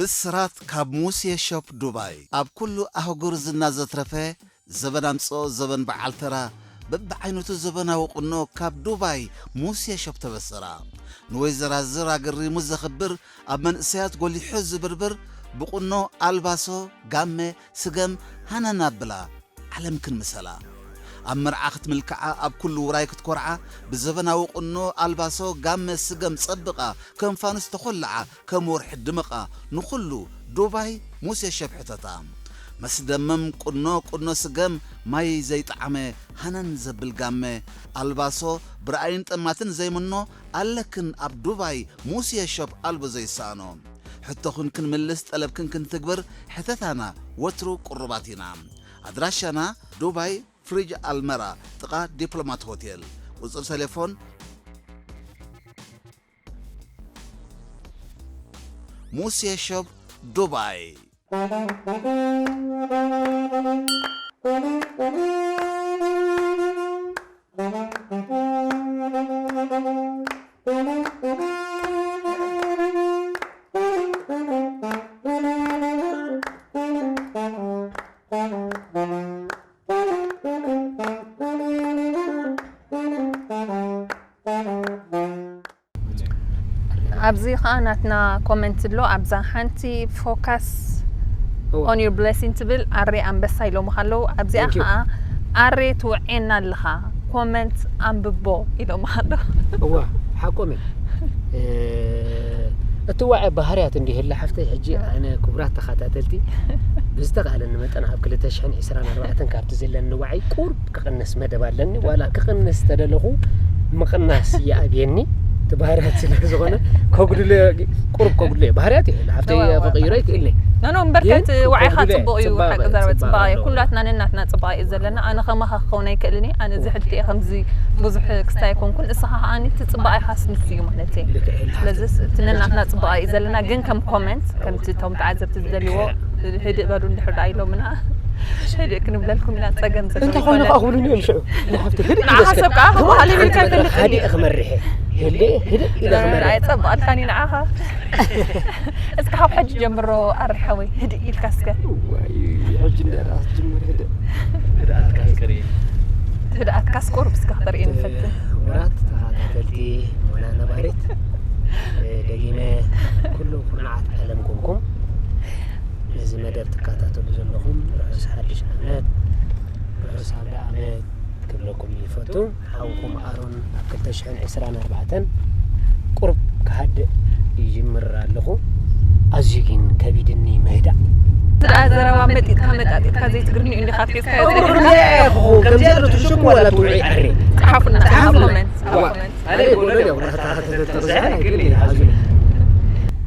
ብስራት ካብ ሙሴ ሾፕ ዱባይ። ኣብ ኩሉ ኣህጉር ዝና ዘትረፈ፣ ዘበን ኣምጽኦ ዘበን በዓል ተራ፣ በብዓይነቱ ዘበናዊ ቁኖ ካብ ዱባይ ሙሴ ሾፕ ተበሰራ። ንወይዘራዝር ኣገሪሙ ዘኽብር፣ ኣብ መንእሰያት ጎሊሑ ዝብርብር፣ ብቁኖ ኣልባሶ፣ ጋመ፣ ስገም፣ ሃነን ኣብላ። ዓለም ክንምሰላ። ኣብ መርዓ ክትምልክዓ፣ ኣብ ኩሉ ውራይ ክትኮርዓ፣ ብዘበናዊ ቁኖ ኣልባሶ ጋመ ስገም ጸብቓ፣ ከም ፋኑስ ተኾልዓ፣ ከም ወርሒ ድምቓ፣ ንኹሉ ዱባይ ሙሴ ሸብሕተታ። መስደመም ቁኖ፣ ቁኖ ስገም፣ ማይ ዘይጠዓመ፣ ሃነን ዘብል ጋመ፣ ኣልባሶ ብረኣይን ጠማትን ዘይምኖ፣ ኣለክን ኣብ ዱባይ ሙሴ ሸብ ኣልቦ ዘይሰኣኖ። ሕቶኽን ክንምልስ፣ ጠለብክን ክንትግብር፣ ሕተታና ወትሩ ቅሩባት ኢና። ኣድራሻና ዱባይ ፍሪጅ ኣልመራ ጥቓ ዲፕሎማት ሆቴል። ቁጽሪ ቴሌፎን ሙሴ ሾፕ ዱባይ። ኣብዚ ኸዓ ናትና ኮመንት ኣሎ። ኣብዛ ሓንቲ focus እዋ። On your blessing ትብል ኣሬ ኣንበሳ ኢሎምኻ ኣለዉ። ኣብዚኣ Thank you። ኸዓ ኣሬ ትውዔና ኣለኻ ኮመንት ኣንብቦ ኢሎምኻ ኣለዉ። እዋ ሓቆም እዩ። እ፣ እቲ ዋዒ ባህርያት እንዲህላ ሓፍተይ፣ ሕጂ ኣነ ክቡራት ተኸታተልቲ ብዝተኻእለኒ መጠን ኣብ ክልተ ሽሕን ዕስራን ኣርባዕተን ካብቲ ዘለኒ ዋዒ ቁርብ ክቕንስ መደብ ኣለኒ። ዋላ ክቕንስ ተደለኹ ምቕናስ ይኣብየኒ። እቲ ባህርያት ስለ ዝኾነ ከጉድሎ፣ ቁርብ ከጉድሎ እየ። ባህርያት እዩ፣ ሓፍተይ እዋ፣ እዋ። ክቕይሮ ይክእል እየ። ኖ ኖ፣ እምበርከት ግን ዋዒኻ ከጉድሎ እየ። ጽቡቕ እዩ። ጽባቐ፣ ሓቂ ዘረባ ጽባቐ ጽባቐ እዩ። ኣለዎ። ኩላትና ነናትና ጽባቐ እዩ ዘለና። ኣነ ከማኻ ክኸውን ኣይክእልን እየ። ኣነ እዚ ሕልቲ እየ ከምዚ ብዙሕ ክስታይ ኣይኮንኩን። እስኻ ኸዓ ኣነ እቲ ጽባቐ ኢኻስ ንሱ እዩ ማለት እዩ። ልክዕ ኢልካ። ስለዚ እቲ ነናትና ጽባቐ እዩ ዘለና። ግን ከም ኮመንት፣ ከምቲ እቶም ተዓዘብቲ ዝደልይዎ፣ ህድእ በሉ እንድሕር ደኣ ኢሎምና፣ ህድእ ክንብለልኩም ኢና። ጸገም ዘለዎ እንተ ኾይኑ ኣይኮነን። ከኣ ክብሉኒ እዮም ሽዑ። ንሓፍቲ ህድእ ኢለ ንዓኻ እስከ። ሰብ ከኣ ክበሃል ይብል ከ ትልክ ሃዲእ እንዲ። ክመርሕ እየ። ህድእ፣ ህድእ ኢለ ክመርሕ። ኣይጸብቐልካን እዩ ንዓኻ። እስኪ ካብ ሕጂ ጀምሮ ኣሪ ሓወይ ህድእ ኢልካ እስከ። ዋይ፣ ሕጂ እንደ ራስ ጅምር ህድእ። ህድኣትካስ ቁሩብ እስከ ክተርእየኒ ፈትን። ክቡራት ተኸታተልቲ ሞና ነባሪት፣ እ፣ ደጊመ ኩሉ ኩርናዓት ዓለም ኮንኩም ነዚ መደብ ትከታተሉ ዘለኹም ርሑስ ሓድሽ ዓመት፣ ርሑስ ኣውደ ዓመት ክብለኩም ይፈቱ። ሓውኩም ኣሮን ኣብ ክልተ ሽሕን ዕስራን ኣርባዕተን ቁሩብ ክሃድእ ይጅምር ኣለኹ። ኣዝዩ ግን ከቢድኒ ምህዳእ። ደኣ ዘረባ መጢጥካ መጣጢጥካ ዘይትግርንዩ እንዲኻ ኣትሒዝካዮ። ከምዚኣ ዶ ትሽኩ ዋላ ትውዒ ኣሪ? ጸሓፉና፣ ጸሓፉና። ኮመንት፣ ኣብ እዋ። ኮመንት። ኣነ ጎሎን እዮም፣ ተኸታተልቲ ተኽዝሐ ኣይክእል እየ፣ ሓዙ።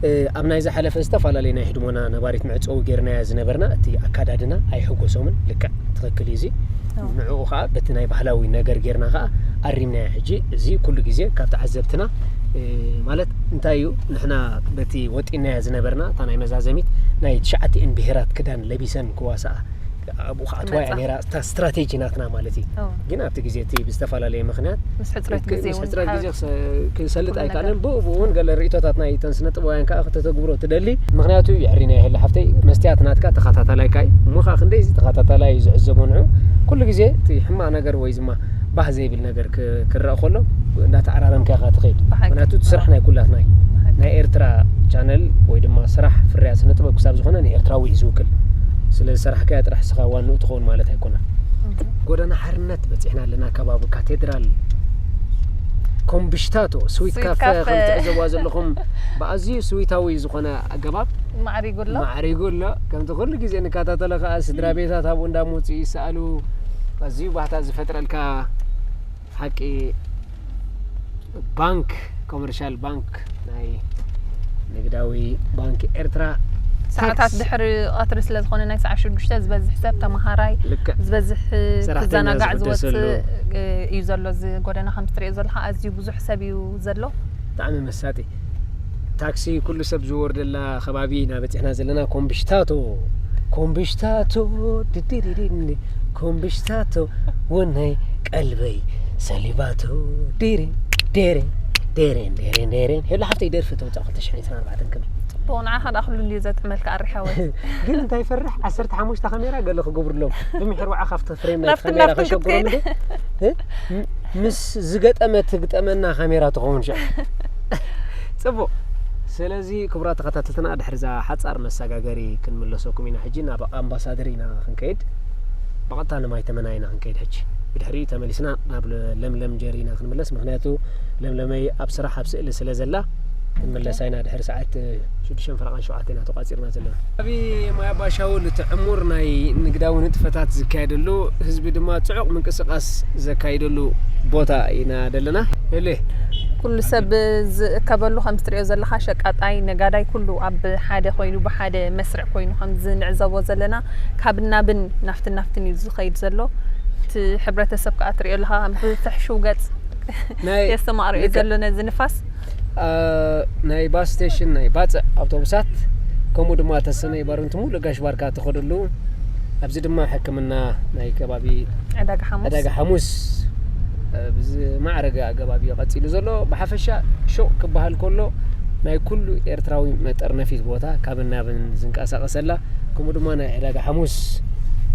እ፣ ኣብ ናይ ዝሓለፈ ዝተፈላለዩ ናይ ህድሞና ነባሪት መዕጸዊ ጌርናያ ዝነበርና፣ እቲ ኣካዳድና ኣይሕጎሶምን። ልክዕ፣ ትኽክል እዩ እዚ። ኣዎ። ንዕኡ ኸዓ በቲ ናይ ባህላዊ ነገር ጌርና ኸዓ ኣሪምናዮ። ሕጂ እዚ ኩሉ ግዜ ካብ ተዓዘብትና፣ እ፣ ማለት እንታይ እዩ፣ ንሕና በቲ ወጢናዮ ዝነበርና፣ እታ ናይ መዛዘሚት ናይ ትሽዓቲኤን ብሄራት ክዳን ለቢሰን ክዋስኣ፣ ኣብኡ ኸዓ ትዋያ ክመጻ። ነይራ፣ እታ ስትራቴጂ ናትና ማለት እዩ። ኣዎ። ግን ኣብቲ ግዜ እቲ ብዝተፈላለየ ምኽንያት፣ ምስ ሕጽረት ግ-፣ ግዜ ምስ እውን ሕጽረት ሓ-፣ ግዜ ክሰ-፣ ክንሰልጥ ኩሉ ኣይከኣለን። ነገር። ብኡ ብኡ እውን ገለ ርእቶታት ናይ እተን ስነ ጥበባውያን ከኣ ከተተግብሮ ትደሊ። ምኽንያቱ የዕሪና የለ ሓፍተይ፣ መስትያት ናትካ ተኸታታላይ ካይ፣ እሞ ኸኣ ክንደይ እዚ ተኸታታላይ ዝዕዘቦ ንዑ፣ ኩሉ ግዜ እቲ ሕማቕ ነገር ወይ ድማ ባህ ዘይብል ነገር ክ-፣ ክረኣ ከሎ እንዳተዓራረምካ ኢኻ ትኸይድ። ብሓቂ። ምኽንያቱ እቲ ስራሕ ናይ ኩላትና እዩ። ብሓቂ። ናይ ኤርትራ ቻነል ወይ ድማ ስራሕ ፍርያት ስነ ጥበብ ክሳብ ዝኾነ ንኤርትራዊ እዩ ዝውክል። ስለ ዝሰራሕካዮ ጥራሕ ንስኻ ዋንኡ ትኸውን ማለት ኣይኮነን። እህ። ጎደና ሓርነት በጺሕና ኣለና፣ ከባቢ ካቴድራል ኮምብሽታቶ ስዊት ስዊት ካፈ ካፈ። ከም ትዕዘብዋ ዘለኹም ብኣዝዩ ስዊታዊ ዝኾነ ኣገባብ ማዕሪጉ ኣሎ። ማዕሪጉ ኣሎ። ከምቲ ኩሉ ግዜ ንከታተሎ ከኣ ስድራ ቤታት ኣብኡ እንዳመጹ ይሰኣሉ። ኣዝዩ ባህታ ዝፈጥረልካ ሓቂ ባንክ፣ ኮመርሻል ባንክ፣ ናይ ንግዳዊ ባንክ ኤርትራ ሰዓታት ታክስ ድሕሪ ቀትሪ ስለ ዝኾነ ናይ ሰዓት ሽዱሽተ ዝበዝሕ ሰብ ተመሃራይ፣ ልክዕ። ዝበዝሕ ሰራሕተኛ ክዘናጋዕ ዝሕደሰሉ። ዝወጽእ፣ እ፣ እዩ ዘሎ። እዚ ጎደና ከም ትርእዮ ዘለኻ ኣዝዩ ብዙሕ ሰብ እዩ ዘሎ። ብጣዕሚ መሳጢ። ታክሲ ኩሉ ሰብ ዝወርደላ ከባቢ ኢና በጺሕና ዘለና። ኮምብሽታቶ፣ ኮምብሽታቶ፣ ድድድድን፣ ኮምብሽታቶ፣ ወናይ ቀልበይ ሰሊባቶ፣ ዴሬን፣ ዴሬን፣ ዴሬን፣ ዴሬን፣ ዴሬን። ሄሎ ሓፍተይ ደርፊ ተውጻእ ክልተ ሽሕን ዕስራን ኣርባዕተን ከመይ? ንዓኻ ደኣ ኩሉ እንድዩ ዘጥዕመልካ ኣሪ ሓወይ። ግን እንታይ ይፈርሕ፣ ዓሰርተ ሓሙሽተ ካሜራ ገለ ክገብሩሎም ብምሕር ዋዓ ካብቲ ፍሬም ናይ ናብቲ ካሜራ ናብቲ ከሸግሮም ክትከይድ። እ? ም- ምስ ዝገጠመ ትግጠመና ካሜራ ትኸውን ሸ ጽቡቕ። ስለዚ ክቡራት ተኸታተልትና ድሕሪ እዛ ሓጻር መሰጋገሪ ክንምለሰኩም ኢና። ሕጂ ናብ ኣምባሳደር ኢና ክንከይድ፣ ብቐጥታ ንማይ ተመና ኢና ክንከይድ። ሕጂ ብድሕሪኡ ተመሊስና ናብ ለ- ለምለም ጀሪ ኢና ክንምለስ። ምክንያቱ ለምለመይ ኣብ ስራሕ ኣብ ስእሊ ስለ ዘላ ክንምለሳ ኢና። ድሕሪ ሰዓት ሽዱሽተ ፈረቓን ሸውዓተ ኢና ተቋጺርና ዘለና። ኣብ ማይ ኣባሻውል እቲ ዕሙር ናይ ንግዳዊ ንጥፈታት ዝካየደሉ፣ ህዝቢ ድማ ጽዑቕ ምንቅስቃስ ዘካይደሉ ቦታ ኢና ዘለና። እሌ ኩሉ ሰብ ዝእከበሉ ከም ትሪኦ ዘለኻ ሸቃጣይ ነጋዳይ ኩሉ ኣብ ሓደ ኮይኑ ብሓደ መስርዕ ኮይኑ ከም ዝንዕዘቦ ዘለና ካብን ናብን ናፍትን ናፍትን እዩ ዝኸይድ ዘሎ። እቲ ሕብረተሰብ ከዓ ትሪኦ ኣለኻ ብፍሕሹው ገጽ ናይ የስተማቕርኦ እዩ ልክዕ። ዘሎ ነዚ ንፋስ። አ፣ ናይ ባስ ስቴሽን ናይ ባፅዕ ኣውቶቡሳት ከምኡ ድማ ተሰነይ ባርንት ሙሉእ ጋሽ ባርካ ትኸደሉ። ኣብዚ ድማ ሕክምና ናይ ከባቢ ዕዳጋ ሓሙስ ዕዳጋ ሓሙስ እ፣ ብዝማዕረገ ኣገባብ እዩ ቀፂሉ ዘሎ። ብሓፈሻ ሹቕ ክበሃል ከሎ ናይ ኩሉ ኤርትራዊ መጠርነፊት ቦታ ካብን ናብን ዝንቀሳቐሰላ፣ ከምኡ ድማ ናይ ዕዳጋ ሓሙስ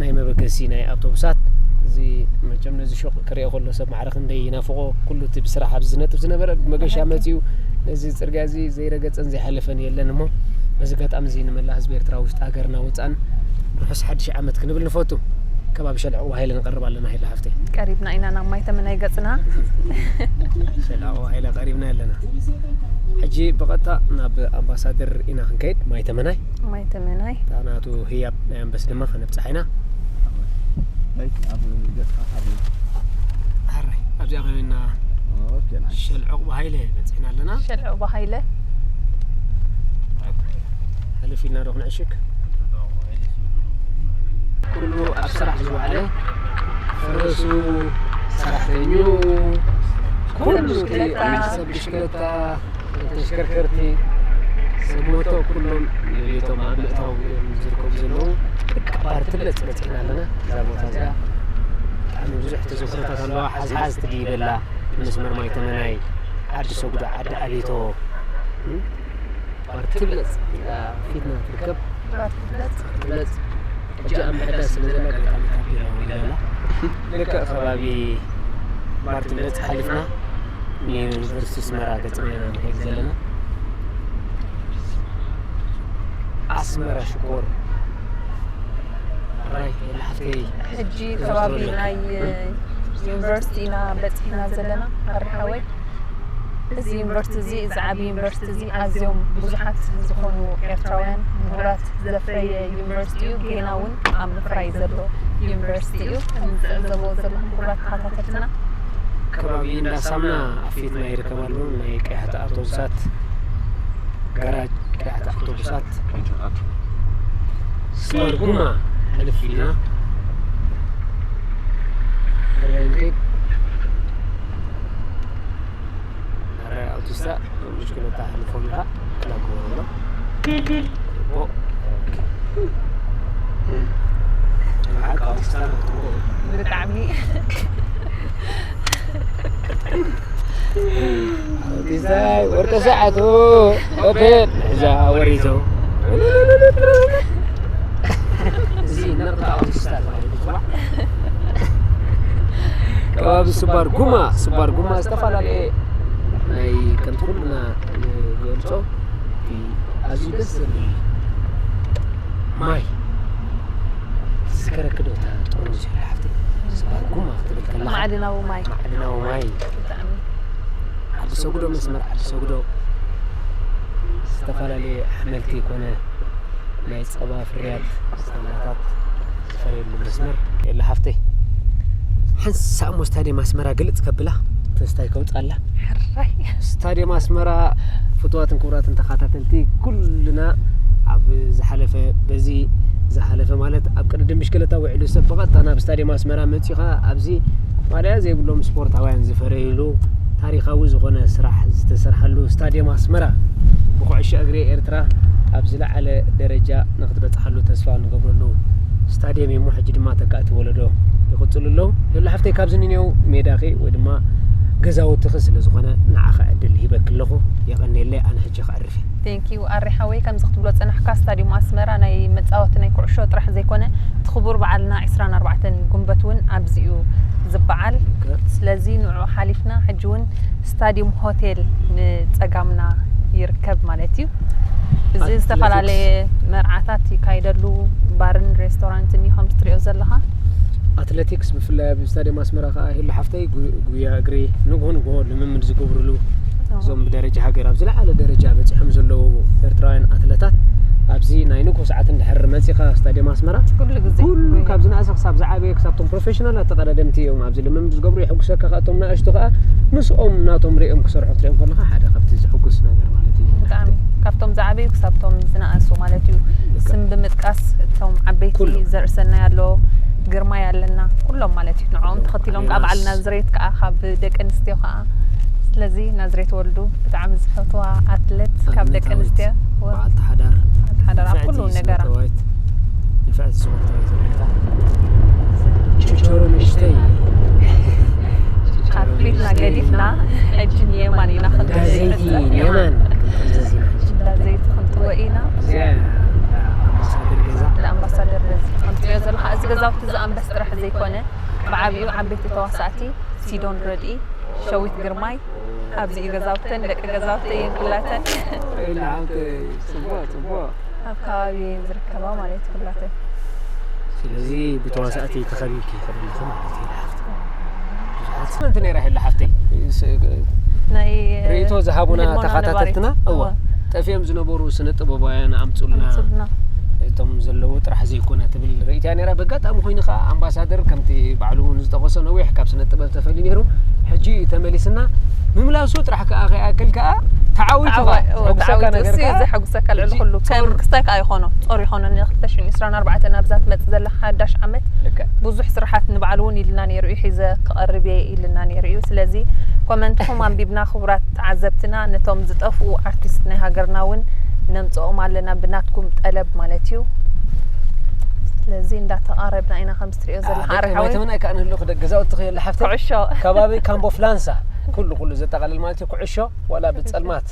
ናይ መበገሲ ናይ ኣውቶቡሳት። እዚ መቸም ነዚ ሹቕ ክሪኦ ከሎ ሰብ ማዕረ ክንደይ ይናፍቖ። ኩሉ እቲ ብስራሕ ኣብዚ ዝነጥፍ ዝነበረ ብመገሻ ትኽክል። መፂኡ ነዚ ፅርግያ እዚ ዘይረገፀን ዘይሓለፈን የለን እሞ፣ በዚ ኣጋጣሚ እዚ ንመላእ ህዝቢ ኤርትራ ውሽጢ ሃገርና ወፃእን ርሑስ ሓድሽ ዓመት ክንብል ንፈቱ። ከባቢ ሸልዕቑ ባሃይለ ንቐርብ ኣለና ሄላ ሓፍተይ። ቀሪብና ኢና ናብ ማይ ተመናይ ገፅና። ሸልዕቑ ባሃይለ ቀሪብና ኣለና። ሕጂ ብቐጥታ ናብ ኣምባሳደር ኢና ክንከይድ፣ ማይ ተመናይ። ማይ ተመናይ። እታ ናቱ ህያብ ናይ ኣንበስ ድማ ከነብፅሓ ኢና። ኣይ፣ ኣብ ገጽካ ሓርይ። ሓራይ ኣብዚኣ ኮይና ኦኬ፣ ናይስ። ሸልዕቑ ባሃይለ በፂሕና ኣለና። ሸልዕቑ ባሃይለ። ሕልፍ ኢልና ዶ ክንዕሽግ? ኩሉ ኣብ ስራሕ ዝወዓለ፣ ፈረሱ፣ ሰራሕተኙ፣ ኩሉ እቲ ሰብ ብሽክለታ፣ ተሽከርከርቲ፣ ሰብ ሞቶ፣ ኩሎም ንቤቶም ኣብ ምእታው እዮም ዝርከቡ ዘለዉ። ደቂ ባር ትብለጽ በጺሕና ኣለና። እዛ ቦታ እዚኣ ብጣዕሚ ብዙሕ ተዘክሮታት ኣለዋ። ሓዝሓዝ ትድይበላ፣ መስመር ማይ ተመናይ፣ ዓዲ ሰጉዶ፣ ዓዲ ኣቤቶ፣ እም? ባር ትብለጽ ኢላ ፊትና ትርከብ። ባር ትብለጽ። ባር ትብለጽ። ሕጂ ኣብ ምሕዳስ ስለ ዘላ ኣጋጣሚ ታፔላ እውን ኣላ። ልክዕ ከባቢ ባር ትብለጽ ሓሊፍና ንዩኒቨርሲቲ ኣስመራ ገጽና ኢና ንኸይድ ዘለና። ኣስመራ ሽኮር። ራይ፣ ወላ ሓፍተይ። ሕጂ ከባቢ ናይ ዩኒቨርሲቲ ኢና በጺሕና ዘለና፣ ኣሪ ሓወይ። እዚ ዩኒቨርሲቲ እዚ፣ እዚ ዓቢ ዩኒቨርሲቲ እዚ ኣዝዮም ብዙሓት ዝኾኑ ኤርትራውያን ምሁራት ዘፍረየ ዩኒቨርሲቲ እዩ። ጌና እውን ኣብ ምፍራይ ዘሎ ዩኒቨርሲቲ እዩ። ከም ዝዕዘቦ ዘለኹም ክቡራት ተኸታተልትና። ከባቢ እንዳ ሳሙና ኣብ ፊትና ይርከባሉ ናይ ቀያሕቲ ኣውቶቡሳት ጋራጅ። ቀያሕቲ ኣውቶቡሳት ስመርጉማ ሕልፍ ኢልና ሬንጌ ኣረ ኣውቲስታ ብሽክለታ ሕልፎም ኢኻ ክላጎ ኣሎ። ጽቡቕ። ኦኬ። ብሓቂ ኣውቲስታ ክትብሎ። ብጣዕሚ ኣውቲስታይ ወርቂ ሰዓቱ ኦፔል ሒዛ ወሪቱ። እዚ ነቕጣ ኣውቲስታ ተባሂሉ ይጽዋዕ። ከባቢ ስባር ጉማ፣ ስባር ጉማ ዝተፈላለየ ናይ ከምቲ ኩልና ንገልጾ ኣዝዩ ደስ ዘብል ማይ ትዝከረኪ ዶ እታ ጥርሙዝ ኢላ ሓፍተይ? ስባር ጉማ ክትብል ከለኻ ማዕድናዊ ማይ። ማዕድናዊ ማይ። ብጣዕሚ። ዓዲ ሰጉዶ መስመር ዓዲ ሰጉዶ ዝተፈላለየ ኣሕምልቲ ኮነ ናይ ጸባ ፍርያት ስታላታት ዝፈርየሉ መስመር። የለ ሓፍተይ፣ ሓንሳእ እሞ ስታድየም ኣስመራ ግልጽ ከብላ ተስታይ ከውጻላ። ሕራይ። ስታድየም ኣስመራ ፍቱዋትን ክቡራትን ተኸታተልቲ ኩልና ኣብ ዝሓለፈ በዚ ዝሓለፈ ማለት ኣብ ቅድድም ብሽክለታ ውዒሉ ሰብ ብቐጥታ ናብ ስታድየም ኣስመራ መጺኻ ኣብዚ ማልያ ዘይብሎም ስፖርታውያን ዝፈረይሉ ታሪኻዊ ዝኾነ ስራሕ ዝተሰርሓሉ ስታድየም ኣስመራ ብኩዕሾ እግሪ ኤርትራ ኣብ ዝለዓለ ደረጃ ንክትበጽሓሉ ተስፋ ንገብረሉ ስታድየም እዩ እሞ ሕጂ ድማ ተካእቲ ወለዶ ይቕጽሉ ኣለዉ። ሄሉ ሓፍተይ ካብዚ ንኔው ሜዳኺ ወይ ድማ ገዛውትኺ ስለ ዝኾነ ንዓኻ ዕድል ሂበኪ ኣለኹ። የቐንየለይ፣ ኣነ ሕጂ ክዕርፍ እየ። Thank you ኣሪ ሓወይ። ከምዚ ክትብሎ ዝጸናሕካ፣ ስታድዮም ኣስመራ ናይ መጻወቲ ናይ ኩዕሾ ጥራሕ ዘይኮነ፣ እቲ ክቡር በዓልና ዕስራን ኣርባዕተን ጉንበት እውን ኣብዚ እዩ ዝበዓል። ልክዕ። ስለዚ ንዕኡ ሓሊፍና ሕጂ እውን ስታድዮም ሆቴል ንጸጋምና ይርከብ ማለት እዩ። እዚ ኣትሌቲክስ። ዝተፈላለየ መርዓታት ይካየደሉ፣ ባርን ሬስቶራንትን እዩ ከምዚ ትሪኦ ዘለኻ። ኣትሌቲክስ ብፍላይ ኣብ ስታድዮም ኣስመራ ከዓ ሄሉ ሓፍተይ ጉ-፣ ጉያ እግሪ ንግሆ ንግሆ ልምምድ ዝገብርሉ፣ እዞም ብደረጃ ሃገር ኣብ ዝለዓለ ደረጃ በፂሖም ዘለዉ ኤርትራውያን ኣትለታት ኣብዚ ናይ ንግሆ ሰዓት እንድሕር መፂኻ ስታድዮም ኣስመራ ኩሉ ግዜ ኩሉ ጉያ። ካብ ዝነኣሰ ክሳብ ዝዓበየ ክሳብ ቶም ፕሮፌሽናል ኣተቐዳደምቲ እዮም ኣብዚ ልምምድ ዝገብሩ። የሕጉሰካ ከዓ እቶም ንኣሽቱ ከዓ ምስኦም ናቶም ሪኦም ክሰርሑ ክትሪኦም ከለኻ ሓደ ካብቲ ዘሕጉስ ነገር ማለት እዩ። ብጣዕሚ ካብቶም ዝዓበዩ ክሳብ ቶም ዝነኣሱ ማለት እዩ። ልክዕ። ስም ብምጥቃስ እቶም ዓበይቲ ኩሎም። ዘርእሰናይ ኣሎ፣ ግርማይ ኣለና፣ ኩሎም ማለት እዩ። ንዕኦም ኩሎም ተኸቲሎም ከዓ በዓል ዓብዮስ። ናዝሬት ከዓ ካብ ደቂ ኣንስትዮ ከዓ። ስለዚ ናዝሬት ወልዱ ብጣዕሚ ዝፈትዋ ኣትሌት ካብ ደቂ ኣንስትዮ። በዓልቲ ሓዳር። በዓልቲ ሓዳር ኣብ ንፍዕቲ ኩሉ ነገራ። ስነ-ጥበባዊት፣ ንፍዕቲ ስፖርታዊት ዘለካ። ችቾሮ ንእሽተይ። ኣትሌትና ገዲፍና ሕጂ ንየማን ኢና ክንብል እንዳዘይቲ ንሕዘ። ንየማን ክንሕዘዝ ኢና። እንዳዘይቲ ክንጥወ ኢና። እዚኣ ኣምባሳደር ገዛ። ንኣምባሳደር ገዛ። ከምትሪኦ ዘለኻ እዚ ገዛውቲ እዚ ኣንበስ ጥራሕ ዘይኮነ፣ ብዓቢኡ ዓበይቲ ተዋሳእቲ ሲዶን ረድኢ፣ ሸዊት ግርማይ፣ ኣብዚ እዩ ገዛውተን፣ ደቂ ገዛውተይ እየን ኩላተን። ኢላ ሓንቲ ጽቡቕ፣ ጽቡቕ። ኣብ ከባቢ እየን ዝርከባ ማለት እዩ ኩላተን። ስለዚ ብተዋሳእቲ ተኸቢብኪ ይኸደልኺ ማለት እዩ። ብዙሓት ስምንቲ ነይራ ሄሉ ሓፍተይ። ስ-፣ ናይ ርእይቶ ዝሃቡና ንህቦና ተኸታተልትና፣ ነባሪት። እዋ፣ እዋ። ጠፊኦም ዝነበሩ ስነ ጥበባውያን ኣምጹልና። ኣምጹልና። እቶም ዘለዉ ጥራሕ ዘይኮነ ትብል ርእይቶ እያ ነይራ። በጋጣሚ ኮይኑ ከዓ ኣምባሳደር ከምቲ ባዕሉ እውን ዝጠቐሶ ነዊሕ ካብ ስነ ጥበብ ተፈልዩ ነይሩ። ሕጂ ተመሊስና ምምላሱ ጥራሕ ከዓ ከይኣክል ከዓ ተዓዊቱ ከዓ ተዓዋ-፣ እዎ፣ ዘሕጉሰካ ተዓዊቱ። ነገር እሱ እዩ ከዓ ዘሕጉሰካ ልዕሊ ሕጂ ኩሉ። ከም ጾር ክስታይ ከዓ ይኾኖ፣ ጾር ይኾኖ ንክልተ ሽሕን ዕስራን ኣርባዕተን ኣብዛ ትመጽእ ዘላ ሓዳሽ ዓመት ልክዕ። ብዙሕ ስራሓት ንባዕሉ እውን ኢልና ነይሩ እዩ፣ ሒዘ ክቐርብ እየ ኢልና ነይሩ እዩ። ስለዚ ኮመንትኹም ኣንቢብና፣ ክቡራት ተዓዘብትና፣ ነቶም ዝጠፍኡ ኣርቲስት ናይ ሃገርና እውን ነምጽኦም ኣለና ብናትኩም ጠለብ ማለት እዩ። ስለዚ እንዳተቓረብና ኢና፣ ከም ትሪኦ ዘለኻ ኣረ ኣደይ ሓወይ። ማይተመን ኣይከኣን ህልኽ ደገ ገዛውቲ ኸየለ ሓፍተይ። ኩዕሾ። ከባቢ ካምቦ ፍላንሳ። ኩሉ፣ ኩሉ ዘጠቓልል ማለት እዩ። ኩዕሾ ዋላ ብጸልማት።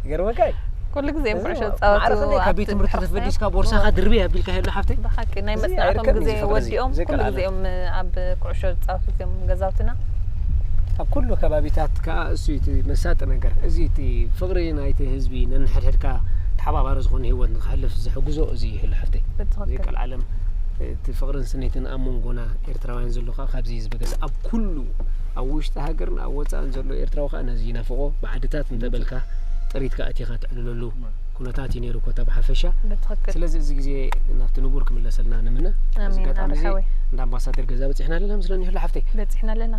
ይገርመካ እዩ። ኩሉ ግዜ እዮም እዚ ኩዕሾ ዝጻወቱ ማዕረ ከመይ ካብ ቤት ኣብቲ ትምህርቲ ትረፍቲ። ተፈዲስካ ቦርሳኻ ድርቢ ኣቢልካ ሄሉ ሓፍተይ? ብሓቂ ናይ እዚ መጽናዕቶም ኣይርከብን ግዜ እዚ ፍቕሪ እዚ። ወዲኦም ብዘይካ ኩሉ ግዜ ኣነ። እዮም ኣብ ኩዕሾ ዝጻወቱ እዮም ገዛውትና። ኣብ ኩሉ ከባቢታት ከኣ እሱ እቲ መሳጢ ነገር። እዚ እቲ ፍቕሪ ናይቲ ህዝቢ ነንሕድሕድካ ተሓባባሪ ዝኾነ ህይወት ንኽሕልፍ ዝሕግዞ እዚ እዩ ሄሉ ሓፍተይ። ብትኽክል። እዚ ቀልዓለም እቲ ፍቕርን ስኒትን ኣብ መንጎና ኤርትራውያን ዘሎ ከኣ ካብዚ እዩ ዝበገስ። ኣብ ኩሉ፣ ኣብ ውሽጢ ሃገርን ኣብ ወጻእን ዘሎ ኤርትራዊ ከኣ ነዚ ይናፍቖ። ብዓድታት እንተበልካ ጥሪት ከኣ እቲኻ ትዕልለሉ ኩነታት እዩ ነይሩ ኮታ ብሓፈሻ። ብትኽክል። ስለዚ እዚ ግዜ ናብቲ ንቡር ክምለሰልና ንምነ። ኣብዚ ኣሜን፣ ኣጋጣሚ ኣረ እዚ ሓወይ። እንዳ ኣምባሳደር ገዛ በጺሕና ኣለና መስለኒ ሄሉ ሓፍተይ። በጺሕና ኣለና።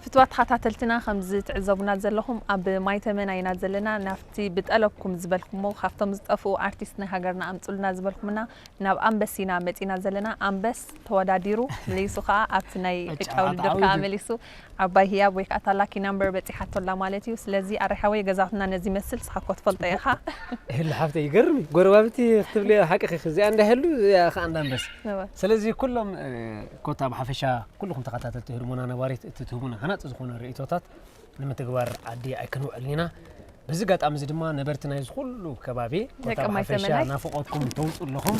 ፍትዋት ተኸታተልትና፣ ከምዚ ትዕዘቡና ዘለኹም ኣብ ማይ ተመን ኢና ዘለና። ናብቲ ብጠለብኩም ዝበልኩሞ ካብቶም ዝጠፍኡ ኣርቲስት ናይ ሃገርና ኣምጹልና ዝበልኩምና ናብ ኣንበስ ኢና መጺና ዘለና። ኣንበስ ተወዳዲሩ መሊሱ ከኣ ኣብቲ ናይ ዕጫ ዕጫ ውድድር ከኣ ተዓዊቱ። መሊሱ ዓባይ ህያብ ወይ ከኣ እታ ላኪ ናምበር በጺሓቶ ኣላ ማለት እዩ። ስለዚ ኣረ ሓወይ ገዛውትና ነዚ ይመስል፣ ንስኻ እኮ ትፈልጦ ኢኻ። ሄሉ ሓፍተይ ይገርም እዩ። ጎረባብቲ ክትብሊ ሓቅኺ፣ እዚኣ እንዳ ሄሉ፣ እዚኣ ከኣ እንዳ ኣንበስ። እወ። ስለዚ ኩሎም፣ እ፣ ኮታ ብሓፈሻ ኩልኹም ተኸታተልቲ ህድሞና ነባሪት እቲ ትህቡና ሃናጺ ዝኾነ ርእይቶታት ንምትግባር ዓዲ ኣይክንውዕልን ኢና። በዚ ኣጋጣሚ እዚ ድማ ነበርቲ ናይዚ ኩሉ ከባቢ ደቂ ኮታ ማይ ብሓፈሻ ተመናይ። ናፍቖትኩም ተውፅኡ ኣለኹም።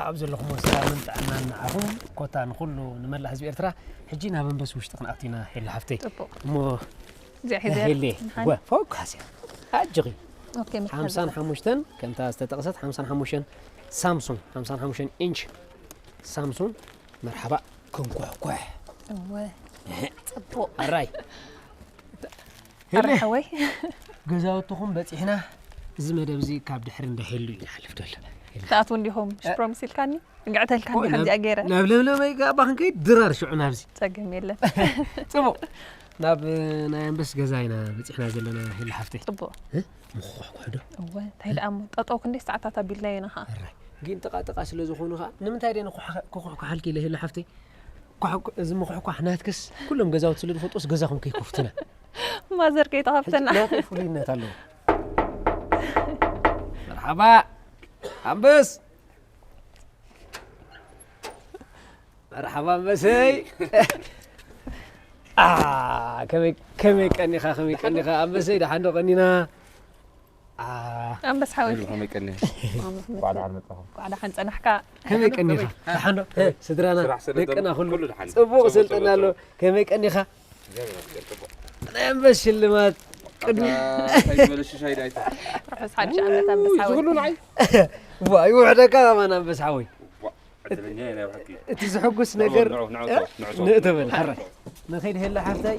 ኣብ ዘለኹም ሰላምን ጥዕናን ንዓኹም ኮታ ንኹሉ ንመላእ ህዝቢ ኤርትራ። ሕጂ ናብ ኣንበስ ውሽጢ ክንኣቱ ኢና ሄሉ ሓፍተይ። ጽቡቕ። እሞ እዚኣ ሒዘ ሄሌ፣ ንሓን። ጓ፣ ፎካስ እያ። ኣጆኺ። ኦኬ፣ መትሓዚ። ሓምሳን ሓሙሽተን ከምታ ዝተጠቕሰት ሓምሳን ሓሙሽተን ሳምሱንግ፣ ሓምሳን ሓሙሽተን ኢንች ሳምሱንግ መርሓባ ክንኳሕኳሕ። እወ። እህ። ጽቡቕ። ኣራይ። ኣረ ሄሌ። ሓወይ። ገዛውትኹም በጺሕና፣ እዚ መደብ እዚ ካብ ድሕሪ እንዳ ሄሉ እዩ ዝሓልፍ ዘሎ። ሄሉ። ትኣትዉ እንዲኹም፣ እ? ሽፕሮምስ ኢልካኒ? እንግዕተልካኒ ኦ፣ ከምዚኣ ናብ፣ ገይረ። ናብ ለምለመይ ጋባ ክንከይድ ድራር ሽዑ ናብዚ። ጸገም የለን። ጽቡቕ። ናብ ናይ ኣንበስ ገዛ ኢና በጺሕና ዘለና ሄሉ ሓፍተይ። ጽቡቕ። እ? ምኹሕኩሕ ዶ? እወ፣ እንታይ ደኣ እሞ፣ ጠጠው ክንደይ ሰዓታት ኣቢልናዮ ኢና ኸኣ። ኣራይ። ግን ጥቓ ጥቓ ስለ ዝኾኑ ኸኣ፣ ንምንታይ ደኣ ንኹሕ-፣ ክኹሕኩሓልኪ ኢለ ሄሉ ሓፍተይ? ኳሕ-፣ እዚ ምኹሕኳሕ ናትክስ ኩሎም ገዛውቲ ስለ ዝፈልጡስ ገዛኹም ከይከፍቱና። ማዘር ከይተኸፍተና። ናተይ ፍሉይነት ኣለዎ። መርሓባ ኣንበስ። መርሓባ ኣንበሰይ። ኣ፣ ከመይ፣ ከመይ ቀኒኻ፣ ከመይ ቀኒኻ ኣንበሰይ? ደሓን ዶ ቀኒና? ኣ፣ ኣንበስ ሓወይ። ከመይ ቀኒ? እንኳዕ ደሓን ጸናሕካ። ከመይ ቀኒኻ? ደሓን ዶ? እ፣ ስድራና፣ ስራሕ ስለ ደቀና ዘሎ ኩሉ ኩሉ ደሓን። ጽቡቕ ጽቡቕ፣ ስልጠና ጽቡቕ፣ ኣሎ። ጽቡቕ። ከመይ ቀኒኻ? ናይ ኣንበስ ሽልማት ቅድሚ ኣታ፣ እንታይ ዝበለ ሽሻይ ዳይታ? ርሑስ ሓድሽ ዓመት ኣንበስ ሓወይ። ኩሉ ንዓይ። ዋ፣ ይውሕደካ ከማን ኣንበስ ሓወይ። ዋ፣ ዕድለኛ እየ ናይ ብሓቂ። እቲ ዝሕጉስ ነገር ንዑ፣ ንዑ፣ ንዑ፣ ንዑ፣ ንዑ፣ ንእተበል፣ ሕራይ። ንኸይድ ሄላ ሓፍታይ።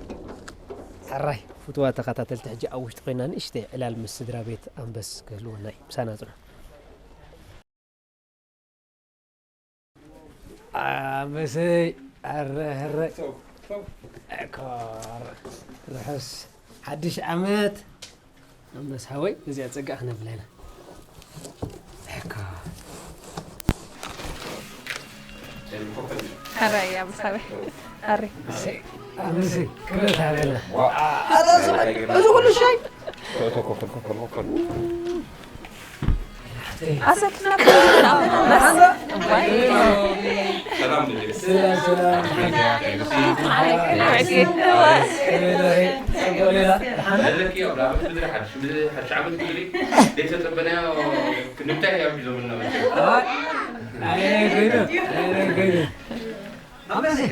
ሕራይ፣ ፍትዋት ተኸታተልቲ፣ ሕጂ ኣብ ውሽጢ ኮይና ንእሽተይ ዕላል ምስ ስድራ ቤት ኣንበስ ክህልወና እዩ። ምሳና ጽንሑ። ኣንበሰይ፣ ኣረ፣ ኣረ። ኮር፣ ርሑስ ሓድሽ ዓመት። ኣንበስ ሓወይ፣ እዚኣ ጸጋ ክነብላ ኢና። ኮር። ሕራይ ኣንበስ ሓወይ። ኣሪ። ኣንበሰይ፣ ክብረት ሃበና። ኣረ፣ እዚ፣ እዚ ኩሉ ሻይ? ኣሰክና ሰላም፣ ሰላም። ኣለኪ ኣብ ዳዕበት ምድሪ ሓድሽ ምድሪ ሓድሽ ዓመት ምድሪ ዘይተጸበናዮ ክንምታይ እዮም ሒዞምልና መቸም። ኣይ፣ ገይሩ፣ ኣይ፣ ገይሩ። ኣንበሰይ፣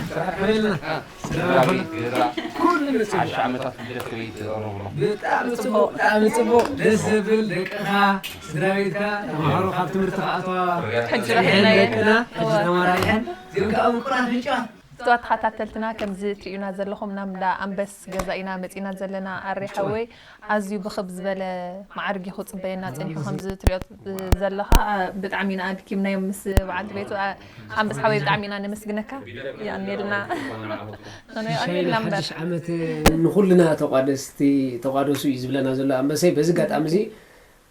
ስራሕ ከመይ ኣለና? ስድራ ቤት ገዛ ኩሉ ንጽቡቕ። ሓድሽ ዓመታት ልደት ከመይ ትቕረብሎም? ብጣዕሚ ጽቡቕ፣ ብጣዕሚ ጽቡቕ። ደስ ዘብል ደቅኻ፣ ስድራ ቤትካ፣ ተምሃሮ ካብ ትምህርቲ ክኣትዋ ሕጂ ጽንሐን ረኺብናየን። ደቅና፣ ሕጂ ተመራሪሐን፣ እዚኦም ከዓ ምቁራት ምንጭዋት። እቶም ተኸታተልትና ከምዚ ትርእዩና ዘለኹም ናብ እንዳ ኣንበስ ገዛ ኢና መጺና ዘለና። ኣሬ ሓወይ ኣዝዩ ብኽብ ዝበለ መዓርግ እዩ ክጽበየና ጸኒሑ። ከምዚ ትርእዮ ዘለኻ ብጣዕሚ ኢና ኣድኪምናዮም ምስ በዓልቲ ቤቱ። ኣንበስ ሓወይ ብጣዕሚ ኢና ነመስግነካ። ያኔልና ሻይና ሓድሽ ዓመት ንኹልና ተቋደስቲ ተቋደሱ እዩ ዝብለና ዘሎ ኣንበሰይ። በዚ ኣጋጣሚ እዚ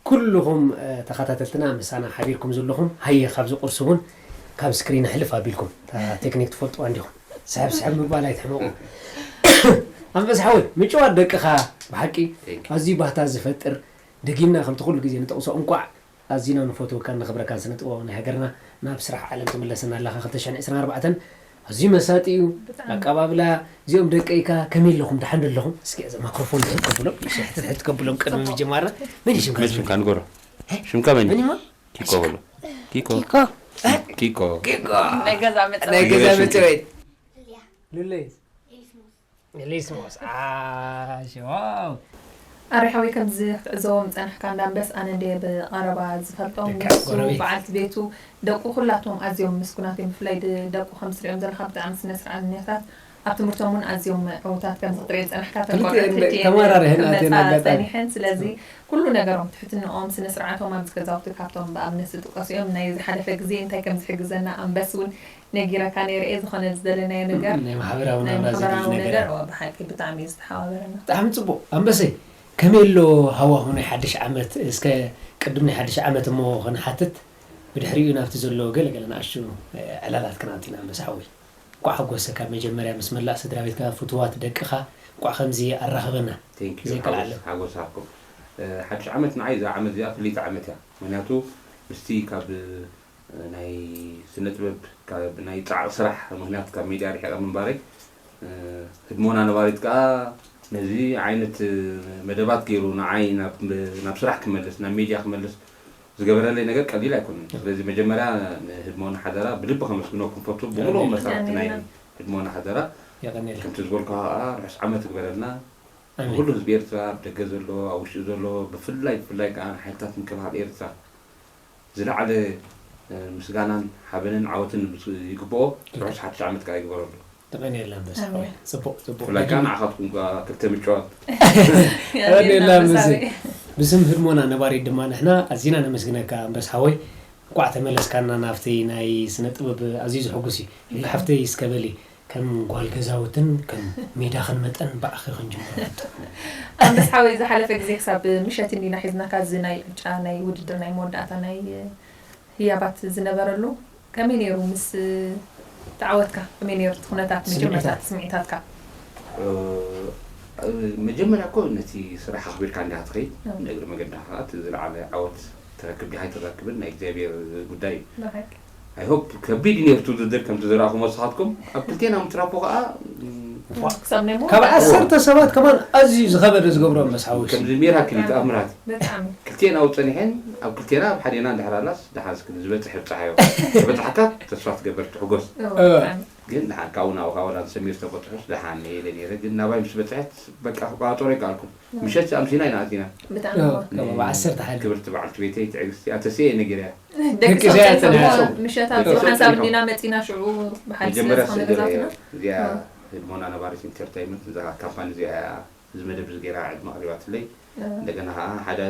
ኩልኹም፣ እ፣ ተኸታተልትና ምሳና ሓቢርኩም ዘለኹም ሃየ ካብዚ ቁርሲ እውን ካብ ስክሪን ሕልፍ ኣቢልኩም፣ እታ ቴክኒክ ትፈልጥዋ እንዲኹም። ስሕብ ስሕብ ምባል ኣይትሕመቑ። ኣንበስ ሓወይ ምጭዋት ደቅኻ ብሓቂ ኣዝዩ ባህታ ዝፈጥር፣ ደጊምና ከምቲ ኩሉ ግዜ ንጠቕሶ እንቋዕ ኣዚና ንፈትወካን ነኽብረካን ስነ ጥበባዊ ናይ ሃገርና ናብ ስራሕ ዓለም ትምለሰና ኣለኻ። ክልተ ሽሕን ዕስራን ኣርባዕተን ኣዝዩ መሳጢ እዩ። ኣቀባብላ እዚኦም ደቀይካ ከመይ ኣለኹም? ደሓን ዶ ኣለኹም? እስኪ እዛ ማይክሮፎን ድሕር ከብሎም፣ እሺ፣ ሕትት ሕት ከብሎም ቅድሚ ምጅማርና። መን እዩ ሽምካ? መን ሽምካ ንገሮ? ሽምካ መን እዩ? መን እዩ? ኪኮ በሎ። ኪኮ። ኪኮ። ኪኮ። ናይ ገዛ መጻወቲ። ናይ ገዛ መጽወት። ሉለይ። ሊስሞስ። ኣሽ፣ ዋው። ኣሬ ሓወይ ከምዚ ክትዕዘቦም ዝጸናሕካ እንዳንበስ ኣነ እንደ ብቐረባ ዝፈልጦም ደቂ ንሱ ጎረቤት። በዓልቲ ቤቱ ደቁ ኩላቶም ኣዝዮም ምስጉናት እዮም። ብፍላይ ድ-፣ ደቁ ከም ትሪኦም ዘለኻ ብጣዕሚ ስነ ስርዓት እኒያታት ኣብ ትምህርቶም እውን ኣዝዮም ዕዉታት ከም ዝጥርየ ዝጸናሕካ ክልቲኦም ተንኮል ክልቲኦም ተመራሪሐን ክመጻ ኣትየን ኣጋጣሚ። ጸኒሐን። ስለዚ ኩሉ ነገሮም ትሕትንኦም ስነ ስርዓቶም ኣብዚ ገዛውቲ ካብቶም ብኣብነት ዝጥቀሱ እዮም። ናይ ዝሓለፈ ግዜ እንታይ ከም ዝሕግዘና ኣንበስ እውን ነጊረካ ነይረ እየ። ዝኾነ ዝደለናዮ ነገር ናይ ማሕበራዊ ናይ ናብራ ማሕበራዊ ዘድሊ ነገር ነገራት። ዋ፣ ብሓቂ ብጣዕሚ እዩ ዝተሓባበረና። ብጣዕሚ ጽቡቕ ኣንበሰይ። ከመይ ኣሎ ሃዋሁ ናይ ሓድሽ ዓመት? እስከ ቅድም ናይ ሓድሽ ዓመት እሞ ክንሓትት፣ ብድሕሪኡ ናብቲ ዘሎ ገለ ገለ ንኣሽቱ ዕላላት ክናትና ኣንበሳ ሓወይ። እንኳዕ ሓጎሰካ መጀመርያ ምስ መላእ ስድራ ቤትካ፣ ፍቱዋት ደቅኻ እንኳዕ ከምዚ ኣራኸበና። Thank you። ዘይቀልዓለ። ሓጎስ፣ ሓጎስ ሃብኩም። እ፣ ሓድሽ ዓመት ንዓይ እዛ ዓመት እዚኣ ፍልይቲ ዓመት እያ። ምክንያቱ ምስቲ ካብ፣ እ፣ ናይ ስነ ጥበብ፣ ካብ ናይ ጻዕቂ ስራሕ ምክንያት ካብ ሜድያ ርሒቐ ምንባረይ፣ እ፣ ህድሞና ነባሪት ከኣ ነዚ ዓይነት፣ እ፣ መደባት ገይሩ ንዓይ ናብ፣ ናብ ስራሕ ክመልስ፣ ናብ ሜድያ ክመልስ ዝገበረለይ ነገር ቀሊል ኣይኮነን። ስለዚ መጀመርያ ንህድሞና ሓደራ ብልቢ ከመስግነኩም ፈቱ። ብምሉእ መሳርሕቲ ናይ ህድሞና ሓደራ። የቐንየልና። ከምቲ ዝበልኩ ከኣ ርሑስ ዓመት ይግበረልና። ኣሜን። ንኩሉ ህዝቢ ኤርትራ፣ ኣብ ደገ ዘሎ፣ ኣብ ውሽጢ ዘሎ፣ ብፍላይ፣ ብፍላይ ከኣ ንሓይልታት ምክልኻል ኤርትራ ዝለዓለ፣ እ፣ ምስጋናን ሓበንን ዓወትን ምስ ይግብኦ፣ ርሑስ ሓድሽ ዓመት ከኣ ይግበረሉ። ተቐንየልና ኣንበሳ ሓወይ። ጽቡቕ፣ ጽቡቕ። ብፍላይ ከኣ ንዓኻትኩም ከኣ ክልተ ምጭዋት። ተቐንየልና ኣንበሰይ። ብስም ህድሞና ነባሪት ድማ ንሕና ኣዚና ነመስግነካ ኣንበስ ሓወይ። እንቋዕ ተመለስካና ናብቲ ናይ ስነ ጥበብ ኣዝዩ ዘሐጉስ እዩ። ሉላ ሓፍተይ እስከ በሊ ከም ጓል ገዛውትን ከም ሜዳኽን መጠን ብኣኺ ክንጅምር። ኣንበስ ሓወይ ዝሓለፈ ግዜ ክሳብ ምሸት እንዲና ሒዝናካ እዚ ናይ ዕጫ ናይ ውድድር ናይ መወዳእታ ናይ ህያባት ዝነበረሉ ከመይ ነይሩ ምስ ተዓወትካ ከመይ ነይሩ እቲ ኩነታት? መጀመርታ ስምዒታት? እቲ ስምዒታትካ? መጀመርያ እኮ ነቲ ስራሕ ኣኽቢርካ እንዲኻ ትኸይድ። ንእግሪ መገድኻ ከዓ እቲ ዝለዓለ ዓወት ትረክብ ዲኻ ኣይትረክብን ናይ እግዚኣብሔር ጉዳይ እዩ። I hope ከቢድ እዩ ነይሩ እቲ ውድድር ከምቲ ዝረኣኹም ወስኻትኩም ኣብ ክልቴና ምትራፖ ከዓ ካብ ዓሰርተ ሰባት ከማን ኣዝዩ ዝኸበደ ዝገብሮ መስሓዊ ከምዚ ሜራክል እዩ ተኣምራት። ክልቴና ኣብኡ ፀኒሐን ኣብ ክልቴና ኣብ ሓዴና እንድሕር ኣላስ ደሓን እስኪ ዝበፅሕ ይብፅሓዮ። ዝበፅሓካ ተስፋ ትገብር ትሕጎስ። ግን ደሓን ካብኡ ናብኡ ካብ ወላ ንሰሚር ተቆፅሑስ ደሓን እየ ኢለ ነይረ ግን ናባይ ምስ በፅሐት በቃ ክቆፃፀሮ ኣይከኣልኩን። ምሸት ኣምሲና ኢና ኣቲና። ብጣዕሚ እዋ። እዋ። ከባቢ ዓሰርተ ሓደ ክብርቲ በዓልቲ ቤተይ ትዕግስቲ ኣተስየ እየ ነጊረያ። ደቂ ደቂ ሰባት ዘያትና እሞ እዮም። ምሸት ኣብዚኡ ሓንሳብ እንዲና መፂና ሽዑ ብሓይሊ ስለ መጀመርያ ዝኾነ ስእለ ገዛትና። እዚኣ ህድሞና ነባሪት ኢንተርተይመንት እዛ ካምፓኒ እዚኣ እያ እዚ መደብ እዚ ገይራ ዕድመ ኣቕሪባትለይ። እንደገና ከዓ ሓደ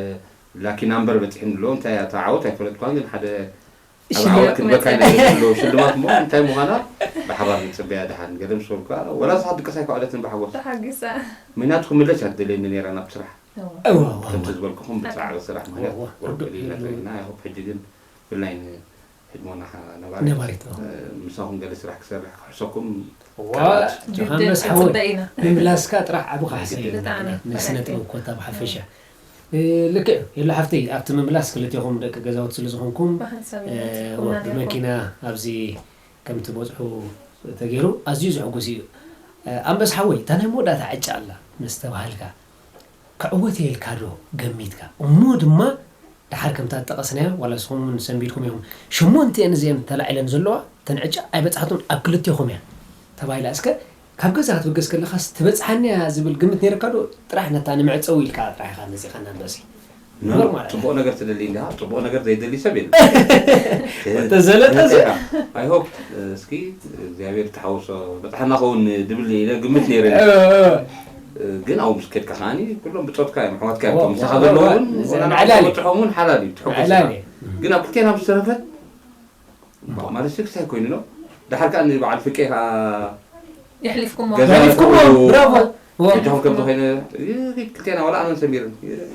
ላኪ ናምበር በፂሕኒ ኣሎ እንታይ እያ እታ ዓወት ኣይፈለጥኳን ግን ሓደ ኣብ ሽልማት ዓወት ክንበካ ኢና ኢለ ዘሎ ሽልማት እሞ እንታይ ምዃና ብሓባር ንፅበያ ደሓን ገለ ምስ በልኩ ከዓ ወላ ንስኻ ድቅስ ኣይከኣለትን ብሓጎስ ተሓጊሳ። ምክንያቱ ክምለስ እያ ትደልየኒ ነይራ ናብ ስራሕ እዋ እዋ እዋ ከምቲ ዝበልኩኹም ብፃዕሪ ስራሕ ምክንያት እዋ ቁሩብ ርዱእ ገሊላ እዩ። ተሪፍና ይኹብ ሕጂ ግን ብላይ ንሕድሞና ነባሪት ነባሪት እዋ ምሳኹም ገለ ስራሕ ክሰርሕ ክሕሰኩም እዋ ጆሃንስ ሓወይ ክንፅበ ኢና። ምምላስካ ጥራሕ ዓቢ ካሕሳ እዩ ብጣዕሚ። ንስነ ጥበብ ኮታ ብሓፈሻ ልክዕ የሎ ሓፍተይ ኣብቲ ምምላስ ክልቴኹም ደቂ ገዛውቲ ስለ ዝኾንኩም ብሓንሳብ ኢና በፂሕኩምና ነይርኩም። ብመኪና ኣብዚ ከም ትበፅሑ ተገይሩ ኣዝዩ ዘሐጉስ እዩ። ኣንበስ ሓወይ እታ ናይ መወዳእታ ዕጫ ኣላ ምስ ተባሃልካ ክዕወት እየ ኢልካ ዶ ገሚትካ እሞ ድማ ደሓር ከምታ ዝጠቐስናዮ ዋላ ንስኹም እውን ሰንቢድኩም ኢኹም ሸሞንተ እየን እዚአን ተላዒለን ዘለዋ እተን ዕጫ ኣይበፃሕቱን ኣብ ክልቴኹም እያ ተባሂላ እስከ ካብ ገዛ ክትብገስ ከለኻስ ትበፅሓኒ እያ ዝብል ግምት ነይርካ ዶ ጥራሕ ነታ ንመዕፀዊ ኢልካ ጥራሕ ኢኻ መፂኻና ኣንበሲ No, ጽቡቕ ነገር ትደሊ እንዲኻ ጽቡቕ ነገር ዘይደሊ ሰብ የለ። ተዘለጠ ዚ I hope እስኪ እግዚኣብሔር ተሓውሶ በጽሓና ኸውን ድብል ኢለ ግምት ነይረ። ግን ኣብኡ ምስ ከድካ ከዓኒ ኩሎም ብጾትካ እዮም ኣሕዋትካ እዮም ምሳኻ ዘለዉ እውን ወላ ንዓኻ ዝበጽሖም እውን ሓላል እዩ ትሕጎስ ኢኻ። ግን ኣብ ክልቴና ምስ ተረፈት ማለት ስክስ ኣይኮይኑ ነው። ድሓር ከኣ ንበዓል ፍቄ ከኣ የሕሊፍኩሞ። ገዛ የሕሊፍኩሞ፣ ይኹን። ብራቮ። እጃኹም ከም ዝኾነ ክልቴና ዋላ ኣነን ሰሚርን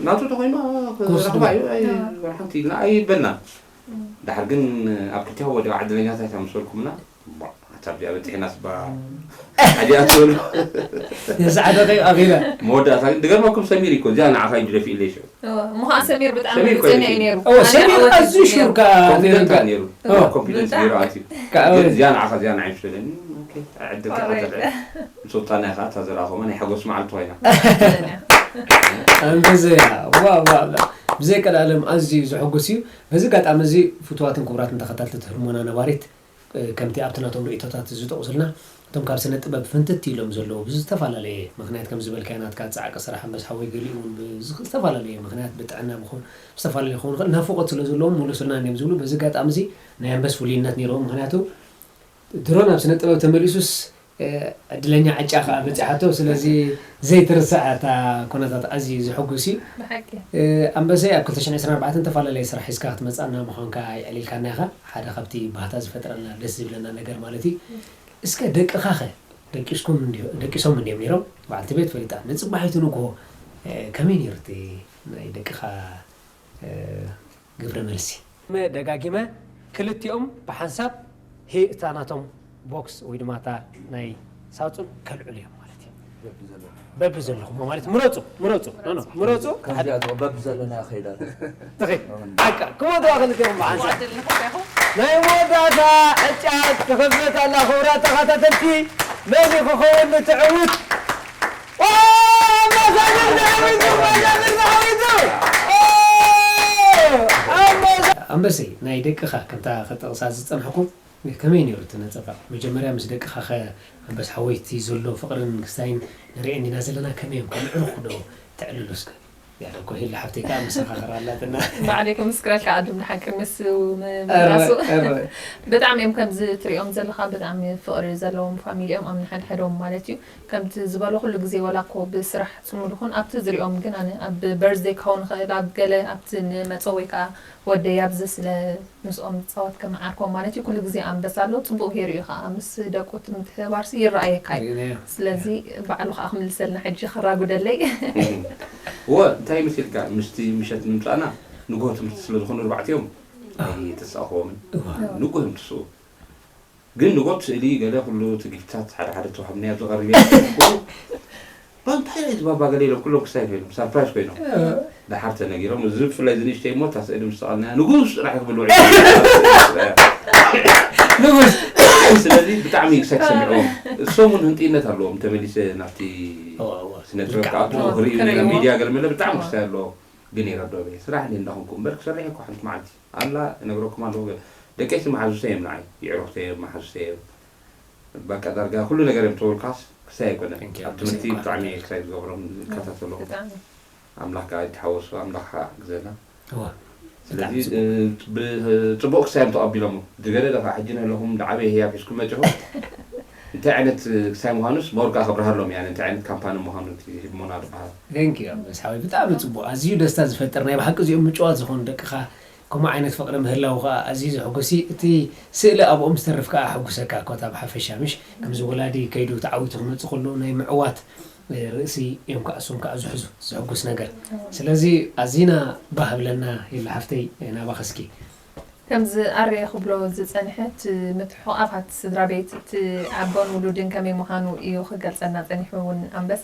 ናቱ ተኾይኑ ክወስዱ። ረኽባ እዩ ኣይ ዋላ ሓንቲ ኢልና ኣይበልናን። ድሓር ግን ኣብ ክልቲኹም ወዲባ ዕድለኛታት እያ ምስ በልኩምና ኣታ ኣብዚኣ በፂሕናስ ባ ሓዲኣ ትበሉ። የስዓደኺ ኣኺላ። መወዳእታ ግን ድገርመኩም ሰሚር እኮ እዚኣ ንዓኻ እዩ ደፊእለይ ሽዑ። እሞ ከዓ ሰሚር ብጣዕሚ ሰሚር እኮ ጸኒዑ እዩ። ነይሩ። እወ፣ ኣነ ሰሚር ኣወት ኣዝዩ እዩ ሽር ነይሩ። ከኣ ነይሩ ኮንፊደንት ከኣ። እያ ነይሩ። እወ። ኮንፊደንት ነይሩ ኣትዩ። ከኣ ግን እወ። እዚኣ ንዓኻ እዚኣ ንዓይ ምስለኒ፣ ኦኬ፣ ዕድል ከኣ ኮረጀ። ተትልዕል። ምስ ወጣና ኢኻ እታ ዘረኣኹማ ናይ ሓጎስ መዓልቲ ኮይና። ኣንበዘያ፣ ዋው፣ ዋው፣ ዋው። ብዘይ ቀልዓለም ኣዝዩ ዘሐጉስ እዩ። በዚ ኣጋጣሚ እዚ ፍቱዋትን ክቡራትን ተኸታተልቲ ህድሞና ነባሪት፣ ከምቲ ኣብቲ ናቶም ርእቶታት ዝጠቕሱልና፣ እቶም ካብ ስነ ጥበብ ፍንትት ኢሎም ዘለዉ ብዝተፈላለየ ምኽንያት ከም ዝበልካዮ ናትካ ጻዕቂ ስራሕ ኣንበስ ሓወይ ገሊኡ እውን ብዝተፈላለየ ምኽንያት ብጥዕና ብኾን ብዝተፈላለየ ክኸውን ይኽእል ናፍቖት ስለ ዘለዎም መለሱልና እንዲዮም ዝብሉ በዚ ኣጋጣሚ እዚ ናይ ኣንበስ ፍሉይነት ነይርዎ ምኽንያቱ ድሮ ናብ ስነ ጥበብ ተመሊሱስ ዕድለኛ ዕጫ ከዓ በፂሓቶ ስለዚ ዘይትርሳዕ እታ ኩነታት ኣዝዩ ዘሐጉስ እዩ ብሓቂ ኣንበሰይ ኣብ ክልተ ሽሕን ዕስራን ኣርባዕተን ተፈላለየ ስራሕ ሒዝካ ክትመፃና ምዃንካ የዕሊልካና ኢኻ ሓደ ካብቲ ባህታ ዝፈጥረልና ደስ ዝብለና ነገር ማለት እዩ እስከ ደቅኻ ኸ ደቂስኩም እንዲዮ- ደቂሶም እንዲዮም ነይሮም በዓልቲ ቤት ፈሊጣ ንፅባሒቱ ንግሆ ከመይ ነይሩ እቲ ናይ ደቅኻ ግብረ መልሲ ደጋጊመ ክልቲኦም ብሓንሳብ ሄ እታ ናቶም ቦክስ ወይ ድማ እታ ናይ ሳጹን ከልዕሉ እዮም ማለት እዩ በብዘለኹም ማለት ምረፁ ምረፁ ኖ ኖ ምረፁ ከምዚኣ ትኾ በብዘለና ከይዳ ትኺ ኣካ ክወድዋ ክልቲኦም ብሓንሳብ ናይ መወዳእታ ዕጫ ተኸፍት ኣላ ክቡራት ተኸታተልቲ መን ክኸውን ትዕውት ኣምባሳደር ተዓዊቱ ኣምባሳደር ተዓዊቱ ኣምባሳ ኣንበሰይ ናይ ደቅኻ ከምታ ከጠቕሳ ዝጸናሕኩ ከመይ ነይሩ እቲ ነጸብራቕ መጀመርያ ምስ ደቅኻ ኸ ኣንበስ ሓወይ እቲ ዘሎ ፍቕርን ክስታይን ንርእየን ኢና ዘለና ከመይ እዮም ከም ዕሩኽ ዶ ተዕልሉ እስከ ያደኮ ሂል ሓፍተይ ከዓ መሰኻኽር ኣላትና ባዕለይ ክምስክረልካ ኣድም ንሓቂ ምስ ምምላሱ ብጣዕሚ እዮም ከምዚ ትሪኦም ዘለኻ ብጣዕሚ ፍቕሪ ዘለዎም ፋሚሊ እዮም ኣብ ንሓድሕዶም ማለት እዩ ከምቲ ዝበሎ ኩሉ ግዜ ወላ እኮ ብስራሕ ፅሙድ ይኹን ኣብቲ ዝሪኦም ግን ኣነ ኣብ በርዝደይ ክኸውን ይኽእል ኣብ ገለ ኣብቲ ንመጾ ወይ ከዓ ወደይ ኣብዚ ስለ ምስኦም ዝፃወት ከም ዓርኮም ማለት እዩ ኩሉ ግዜ ኣንበሳ ኣሎ ፅቡቅ ገይሩ እዩ ከዓ ምስ ደቁ እቲ ምትሕብባርሲ ይረኣየካ እዩ ሪእናዮ። ስለዚ ባዕሉ ከዓ ክምልሰልና ሕጂ ክራጉደለይ እወ እንታይ መሲልካ ምስቲ ምሸት ንምፃእና ንግሆ ትምህርቲ ስለ ዝኾኑ ኣርባዕቲኦም ኣይተሳእኽዎምን እዋ። ንግሆ እዮም ትስኡ ግን ንጎት ስእሊ ገለ ኩሉ እቲ ጊፍትታት ሓደ ሓደ ተዋሂብናዮ ዝቐርብ እዩ። እንታይ እዩ ባባ ገለ ኢሎም ኩሎም ክሳይ ኮይኖም ሳርፕራይዝ ኮይኖም። ደሓር ተነጊሮም፣ እዚ ብፍላይ እዚ ንእሽተይ እሞ እታ ስእሊ ምስ ሰቐልናያ ንጉስ ጥራሕ ክብሉ ውዒሎም። ንጉስ። ስለዚ ብጣዕሚ ክሳይ ክሰምዕዎም፣ እሶም እውን ህንጥይነት ኣለዎም። ተመሊሰ ናብቲ ስነ ጥበብ ክኣቱ ክርእዩ፣ ሚድያ ገለ መለ ብጣዕሚ ክሳይ ኣለዎም። ግን ይረድኦም እየ። ስራሕ እንዲ እንዳኹንኩ እምበር ክሰርሕ እኮ ሓንቲ መዓልቲ ኣላ። እነግረኩም ኣለኹ፣ ደቀይ መሓዙተይ እዮም ንዓይ፣ የዕሩኽተይ እዮም፣ መሓዙተይ እዮም። በቃ ዳርጋ ኩሉ ነገር እዮም ተበልካስ ክሳይ ኣይኮነን። ኣብ ትምህርቲ ብጣዕሚ ክሳይ ዝገብሮም ዝከታተሎም። ኣምላኽ ከዓ ይተሓወሱ፣ ኣምላኽ ከዓ ግዘና። ስለዚ ብፅቡቅ ክሳይ እዮም ተቐቢሎም። ዝገደደ ከዓ ሕጂ ንለኹም ዳዓበየ ህያብ ሒዝኩም መፂኹም። እንታይ ዓይነት ክሳይ ምዃኑስ ሞር ከዓ ከብርሃሎም እያ፣ እንታይ ዓይነት ካምፓኒ ምዃኑ እቲ ህድሞና ዝበሃል። Thank you ኣንበስ ሓወይ፣ ብጣዕሚ ፅቡቅ፣ ኣዝዩ ደስታ ዝፈጥር፣ ናይ ብሓቂ እዚኦም ምጭዋት ዝኾኑ ደቅኻ ከምኡ ዓይነት ፍቅሪ ምህላው ከዓ ኣዝዩ ዘሕጉስ እዩ። እቲ ስእሊ ኣብኦም ዝተርፍ ከዓ ሕጉሰካ እኮ እታ ብሓፈሻ ምሽ ከምዚ ወላዲ ከይዱ ተዓዊቱ ክመፅእ ከሎ ናይ ምዕዋት ርእሲ እዮም ከዓ እሶም ከዓ ዝሕዙ፣ ዘሕጉስ ነገር። ስለዚ ኣዚና ባህ ብለና የላ ሓፍተይ ናባኸ እስኪ። ከምዚ ኣሬ ክብሎ ዝጸንሐ እቲ ምትሕቑቓፋት ስድራ ቤት እቲ ኣቦን ውሉድን ከመይ ምዃኑ እዩ ክገልጸልና ጸኒሑ እውን ኣንበስ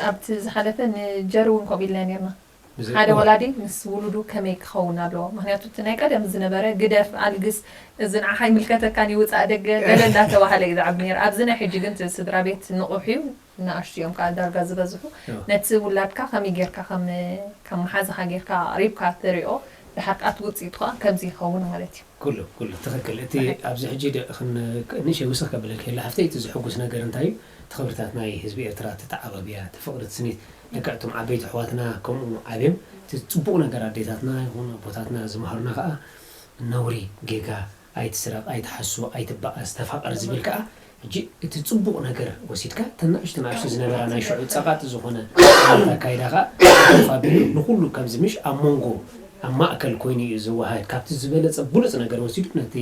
ኣብቲ ዝሓለፈ ንጀሪ እውን ከምኡ ኢልና ነርና ሓደ ወላዲ ምስ ውሉዱ ከመይ ክኸውን ኣለዎ ምክንያቱ እቲ ናይ ቀደም ዝነበረ ግደፍ ኣልግስ እዚ ንዓኻ ይምልከተካን ይውጻእ ደገ ገለ እንዳተባሃለ እዩ ዝዓቢ ነይሩ ኣብዚ ናይ ሕጂ ግን እቲ ስድራ ቤት ንቑሕ እዩ ንኣሽቱ እዮም ከዓ ዳርጋ ዝበዝሑ ነቲ ውላድካ ከመይ ጌርካ ከም ከም መሓዝኻ ጌርካ ኣቕሪብካ ተሪኦ ድሓር ከዓ እቲ ውፅኢቱ ከዓ ከምዚ ይኸውን ማለት እዩ። ኩሉ ኩሉ ትኽክል እቲ ኣብዚ ሕጂ ንእሽተይ ውስኽ ከብለልኪ ከላ ሓፍተይ እቲ ዝሕጉስ ነገር እንታይ እዩ እቲ ክብርታት ናይ ህዝቢ ኤርትራ እቲ ተዓባብያ እቲ ፍቕሪ እቲ ስኒት ልክዕ እቶም ዓበይቲ ኣሕዋትና ከምኡ ዓብዮም እቲ ፅቡቕ ነገር ኣዴታትና ይኹን ኣቦታትና ዝመሃሩና ከዓ ነውሪ ጌጋ ኣይትስረቕ ኣይትሓሱ ኣይትበኣስ ተፋቐር ዝብል ከዓ ሕጂ እቲ ፅቡቕ ነገር ወሲድካ እተን ንኣሽቱ ንኣሽቱ ዝነበራ ናይ ሽዑ ፀቓጢ ዝኾነ ኣካይዳ ከዓ ከፋቢሉ ንኹሉ ከምዚ ምሽ ኣብ መንጎ ኣብ ማእከል ኮይኑ እዩ ዝወሃድ ካብቲ ዝበለፀ ብሉፅ ነገር ወሲዱ ነቲ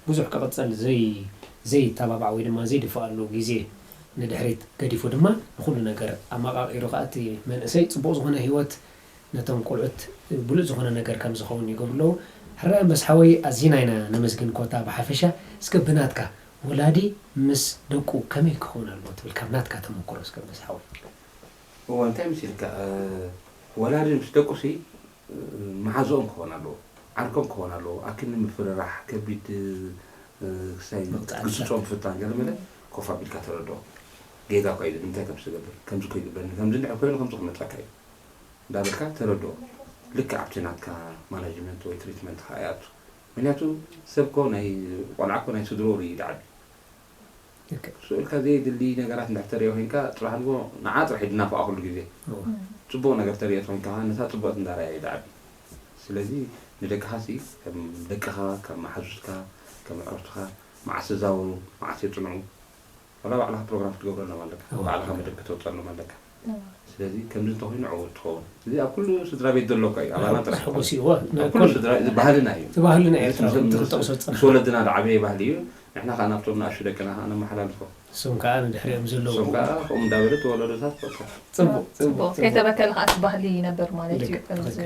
ብዙሕ ክቕፀል ዘይ ዘይተባባዕ ወይ ድማ ዘይድፍኣሉ ግዜ ንድሕሪት ገዲፉ ድማ ንኹሉ ነገር ኣመቓቒሩ ከዓ እቲ መንእሰይ ፅቡቕ ዝኾነ ሂወት ነቶም ቆልዑት ብሉፅ ዝኾነ ነገር ከም ዝኸውን ይገብሩ ኣለዉ። ሕራይ ኣንበስ ሓወይ ኣዚና ኢና ነመስግን ኮታ ብሓፈሻ እስከ ብናትካ ወላዲ ምስ ደቁ ከመይ ክኸውን ኣለዎ ትብል ካብ ናትካ ተመክሮ እስከ ኣንበስ ሓወይ። እወ እንታይ መሲልካ ወላዲ ምስ ደቁ ሲ መሓዝኦም ክኾን ኣለዎ ዓርኮም ክኾን ኣለዎ ኣክኒ ምፍርራሕ ከቢድ ክሳይ ግስፆም ፍታን ገለ መለ ኮፍ ኣቢልካ ተረድኦም ጌጋ እኳ እዩ እንታይ ከም ዝገብር ከምዚ እኮ ይግበረኒ ከምዚ እንድሕር ኮይኑ ከምዚ ክመፀካ እዩ እንዳበልካ ተረድኦ። ልክዕ ኣብቲ ናትካ ማናጅመንት ወይ ትሪትመንት ከዓ ይኣቱ። ምክንያቱ ሰብ እኮ ናይ ቆልዓ እኮ ናይ ስድርኡ ርኢዩ ድዓቢ። ስኡ ኢልካ ዘየድሊ ነገራት እንድሕር ተሪኦ ኮይንካ ፅባሕ ንግሆ ንዓ ጥራሕ እዩ ድናፍቓ ኩሉ ግዜ። ፅቡቕ ነገር ተሪኦ ተኮይንካ ከዓ ነታ ፅቡቕቲ እንዳረኣየ እዩ ድዓቢ። ስለዚ ንደቅኻ ሲ ከም ደቅኻ፣ ከም መሓዙትካ፣ ከም ኣዕሩኽትኻ መዓስ ይዛወሩ፣ መዓስ የፅንዑ፣ ዋላ ባዕልኻ ፕሮግራም ክትገብረሎም ኣለካ፣ ባዕልኻ መደብ ከተውፀሎም ኣለካ። ስለዚ ከምዚ እንተኮይኑ ዕዉት ትኸውን። እዚ ኣብ ኩሉ ስድራ ቤት ዘሎ እኳ እዩ፣ ኣባና ጥራሕ ሕጉስ እዩ። እወ፣ ኣብ ኩሉ ስድራ እዚ ባህልና እዩ። እቲ ባህልና ኤርትራ ምስ ወለድና ዝዓበየ ባህሊ እዩ። ንሕና ከዓ ናብቶም ንኣሹ ደቅና ከዓ ነመሓላልፎ። እሶም ከዓ ንድሕሪኦም ዘለዉ እሶም ከዓ ከምኡ እንዳበለ ተወለዶታት በቃ። ፅቡቅ ፅቡቅ ከይተበከለ ከዓ እቲ ባህሊ ይነብር ማለት እዩ። ከምዚ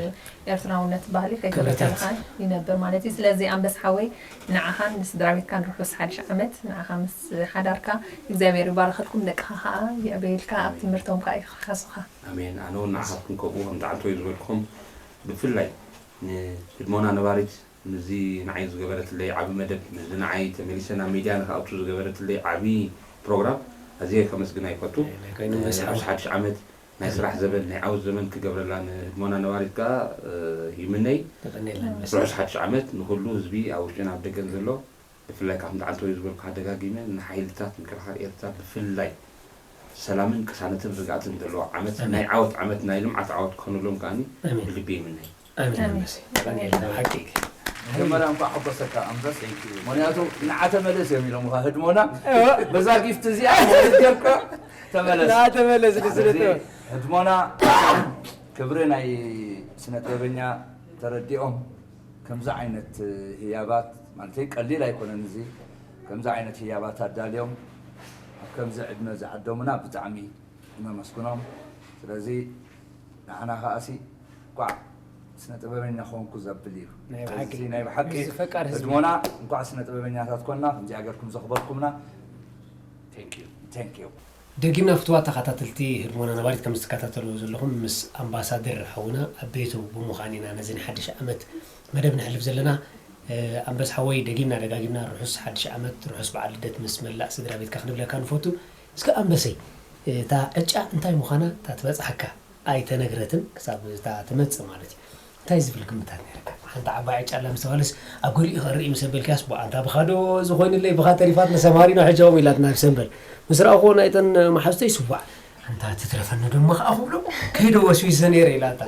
ኤርትራውነት ባህሊ ከይተበከለ ከዓ ይነብር ማለት እዩ። ስለዚ ኣንበስ ሓወይ ንዓኻን ንስድራ ቤትካን ርሑስ ሓድሽ ዓመት ንዓኻ ምስ ሓዳርካ እግዚኣብሔር ይባርኸልኩም ደቅኻ ከዓ ይዕበየልካ ኣብ ትምህርቶም ከዓ ይኽሓሱኻ። ኣሜን ኣነ እውን ንዓኻትኩም ከምኡ ከም ዳዕልቶ እዩ ዝበልኩኹም ብፍላይ ንህድሞና ነባሪት ምስዚ ንዓይ ዝገበረትለይ ዓቢ መደብ ምስዚ ንዓይ ተመሊሰ ናብ ሚድያ ንክኣቱ ዝገበረትለይ ዓቢ ፕሮግራም ኣዝየ ከመስግና ይፈቱ። ርሑስ ሓድሽ ዓመት ናይ ስራሕ ዘበን ናይ ዓወት ዘበን ክገብረላ ንህድሞና ነባሪት ከኣ ይምነይ። ርሑስ ሓድሽ ዓመት ንኩሉ ህዝቢ ኣብ ውሽጥን ኣብ ደገን ዘሎ ብፍላይ ካብ ምድዓልቶ እዩ ዝበልኩ ደጋጊመ ንሓይልታት ምክልኻል ኤርትራ ብፍላይ ሰላምን ቅሳነትን ርግኣትን ዘለዎ ዓመት ናይ ዓወት ዓመት ናይ ልምዓት ዓወት ክኾነሎም ከኣ ብልቢ ይምነ። ኣሜን ኣንበሰይ። የቐንየልና ብሓቂ። መጀመርያ እንኳዕ ሓጎሰካ ኣንበስ። ምክንያቱ ንዓ ተመለስ እዮም ኢሎምኻ ህድሞና። በዛ ጊፍት እዚኣ ማለት ጌርካ ተመለስ። ንዓ ተመለስ ንስለተ። ህድሞና ክብሪ ናይ ስነ ጥበበኛ ተረዲኦም ከምዚ ዓይነት ህያባት ማለት ቀሊል ኣይኮነን እዚ ከምዚ ዓይነት ህያባት ኣዳልዮም ኣብ ከምዚ ዕድመ ዝዓደሙና ብጣዕሚ ነመስግኖም። ስለዚ ንዓና ከኣሲ ኳዕ ስነ ጥበበኛ ኾንኩ ዘብል እዩ። ናይ ስለዚ ብሓቂ ናይ ብሓቂ እዚ ፈቃር ህዝቢ። ህድሞና እንኳዕ ስነ ጥበበኛታት ኮንና፣ ከምዚኣ ገርኩም ዘኽበርኩምና። Thank you። ደጊምና ፍትዋት ተኸታተልቲ ህድሞና ነባሪት ከም ዝትከታተሉ ዘለኹም ምስ ኣምባሳደር ሓውና ኣብ ቤቱ ብምዃን ኢና ነዚ ናይ ሓድሽ ዓመት መደብ ነሕልፍ ዘለና። ኣንበስ ሓወይ ደጊምና ደጋጊምና ርሑስ ሓድሽ ዓመት ርሑስ በዓል ልደት ምስ መላእ ስድራ ቤትካ ክንብለካ ንፈቱ። እስከ ኣንበሰይ እታ ዕጫ እንታይ ምዃና እታ ትበጽሓካ ኣይተነግረትን ክሳብ እታ ትመጽእ ማለት እዩ። እንታይ ዝብል ግምታት ነይረካ? ሓንቲ ዓባይ ዕጫ ኣላ ምስ ተባለስ ኣብ ገሊኡ ከርኢ ምስ ኣበልካስ፣ "ቧ፣ ኣንታ ብኻ ዶ ዝኾይኑለይ፣ ብኻ ተሪፋት ንሰማሪኖ ሕጂ ከምኡ ኢላትና ሰንበል ምስ ረኣኹዎ ናይተን መሓዙተይ ስዋዕ ኣንታ ትትረፈኒ ደሞ ከዓ ክብሎ ከይደ ወስዊሰ ነይረ" ኢላታ።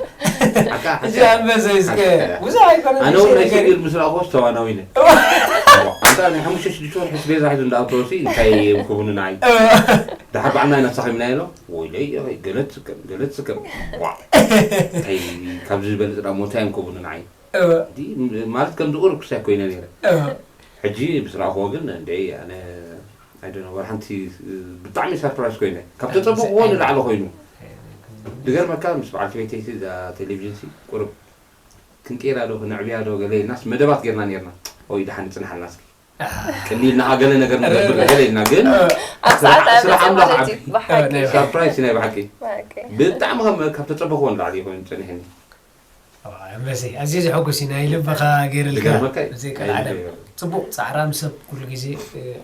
ሓቃ፣ ሓቃ። እዚ ኣንበሰ እስከ ሓቃ። ብዙሕ ኣይኮነ ኣነ እውን ናይ ሲቪል ምስ ረኣኹ ዝተዋናዊነ ኣንታ ናይ ሓሙሽተ ሽዱሽተ ወርሒ ስቤዛ ሒዙ እንዳኣተወሲ እንታይ ክቡኑ ንዓይ ድሓር በዓልና ኢና ተሳኺምና ኢሎ ወይለይ ገለ ትስከም ገለ ትስከም ዋ እንታይ ካብዚ ዝበልፅ ዳ ሞታ እዮም ክቡኑ ንዓይ እንዲ ማለት ከም ዝቁር ክሳይ ኮይነ ነይረ ሕጂ ምስ ረኣኽዎ ግን እንደ ኣነ ኣይደነ ወላ ሓንቲ ብጣዕሚ ሰርፕራይዝ ኮይነ ካብ ተፀበቕዎ ንላዕሊ ኮይኑ ዝገርመካ ምስ በዓልቲ ቤተይቲ እዛ ቴሌቪዥን ሲ ቁርብ ክንቅይራ ዶ ክነዕብያ ዶ ገለ ኢልናስ መደባት ጌርና ኔርና ወይ ደሓን ይፅንሓልና እስኪ ቅኒ ኢልና ገለ ነገር ንገብር ገለ ኢልና ግን ኣብ ሰዓት ስራሕ ኣምላኽ ማለት ዓቢ እዩ ብሓቂ ሰርፕራይዝ ናይ ብሓቂ ብሓቂ ብጣዕሚ ከም ካብ ተፀበኽዎ ንላዕሊ ኮይኑ ፀኒሕኒ ኣንበሰይ ኣዝዩ ዘሐጉስ እዩ ናይ ልብኻ ገይርልካ ዝገርመካ እዩ። ብዘይካ ዓለም ፅቡቅ ፃዕራም ሰብ ኩሉ ግዜ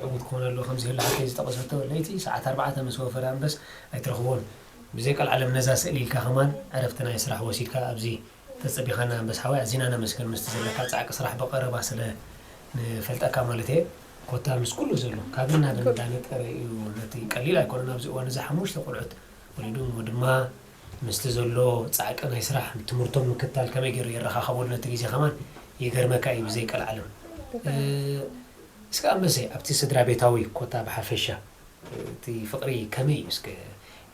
ዕውት ክኾነ ኣለዎ ከምዚ ህሉ ሓከይ ዝጠቀሰቶ ለይቲ ሰዓት ኣርባዕተ ምስ ወፈረ ኣንበስ ኣይትረኽቦን ብዘይ ቀልዓለም ነዛ ስእሊ ኢልካ ከማን ዕረፍቲ ናይ ስራሕ ወሲድካ ኣብዚ ተፀቢኻና ኣንበስ ሓወይ ኣዚና ነመስገን ምስቲ ዘለካ ፃዕቂ ስራሕ ብቀረባ ስለ ንፈልጠካ ማለት እየ ኮታ ምስ ኩሉ ዘሎ ካብን ናብን እንዳነጠረ እዩ ነቲ ቀሊል ኣይኮነን ኣብዚ እዋን እዚ ሓሙሽተ ቆልዑት ወሊዱ እሞ ድማ ምስቲ ዘሎ ፃዕቂ ናይ ስራሕ ትምህርቶም ምክታል ከመይ ገይሩ የረኻኸበሉ ነቲ ግዜ ከማን ይገርመካ እዩ ብዘይ ቀልዓለም እስከ ኣንበሰይ ኣብቲ ስድራ ቤታዊ ኮታ ብሓፈሻ እቲ ፍቅሪ ከመይ እዩ እስከ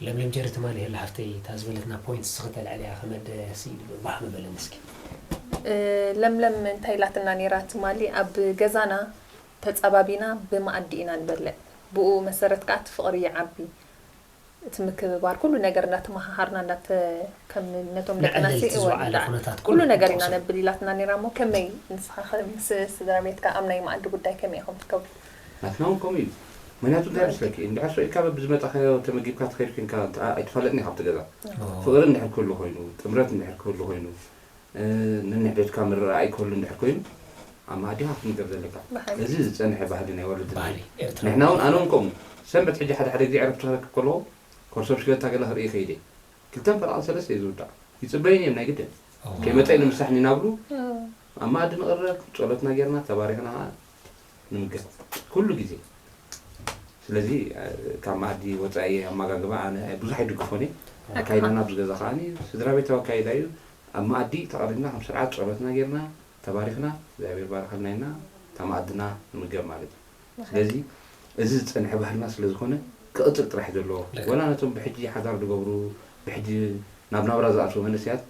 ለምለም ጀሪ ትማሊ ህላ ሓፍተይ እታ ዝበለትና ፖይንት ስኽተል ዕልያ ከመደሲ ባህ ምበለን እስኪ ለምለም እንታይ ኢላትና ነይራ ትማሊ ኣብ ገዛና ተፃባቢና ብመኣዲ ኢና ንበልዕ ብኡ መሰረት ከዓ እቲ ፍቅሪ ይዓቢ እቲ ምክብባር ኩሉ ነገር እንዳተመሃሃርና እንዳተ ከም ነቶም ደቂ ኣንስትዮ ኩሉ ነገር ኢና ነብል ኢላትና ነራ እሞ ከመይ ንስኻ ምስ ስድራ ቤትካ ኣብ ናይ መኣዲ ጉዳይ ከመይ ኢኹም ትከብሩ ናትና እውን ከምኡ እዩ ምክንያቱ እንታይ መስለኪ እንድሕር ሰው ኢልካ በብዝመፃኻዮ ተመጊብካ ትኸይድ ኮንካ ኣይትፋለጥን ኢኻ ኣብቲ ገዛ ፍቅሪ እንድሕር ክህሉ ኮይኑ ጥምረት እንድሕር ክህሉ ኮይኑ ነንሕድሕድካ ምርኣይ ክህሉ እንድሕር ኮይኑ ኣብ መኣዲኻ ክትምገብ ዘለካ እዚ ዝፀንሐ ባህሊ ናይ ወለድና ንሕና እውን ኣነ እውን ከምኡ ሰንበት ሕጂ ሓደ ሓደ ግዜ ዕረፍቲ ክረክብ ከለኹ ኮርሶም ሽገታ ገለ ክርኢ ከይደ ክልተን ፈረቓን ሰለስተ እዩ ዝውዳእ ይፅበዩን እዮም ናይ ግድን ከይመፀ ንምሳሕኒ ናብሉ ኣብ መኣዲ ንቕረብ ጸሎትና ጌርና ተባሪኽና ከዓ ንምገብ ኩሉ ግዜ ስለዚ ካብ መኣዲ ወፃኢ ኣመጋግባ ኣነ ብዙሕ ኣይድግፎን እየ ኣካይዳና ኣብዚ ገዛ ከዓ ስድራ ቤታዊ ኣካይዳ እዩ ኣብ መኣዲ ተቐሪብና ከም ስርዓት ጸሎትና ጌርና ተባሪኽና እግዚኣብሔር ባርኸልና ኢልና እታ መኣድና ንምገብ ማለት እዩ ስለዚ እዚ ዝፀንሐ ባህልና ስለ ዝኾነ ክቕፅል ጥራሕ እዩ ዘለዎ ወላ ነቶም ብሕጂ ሓዳር ዝገብሩ ብሕጂ ናብ ናብራ ዝኣትዉ መንእሰያት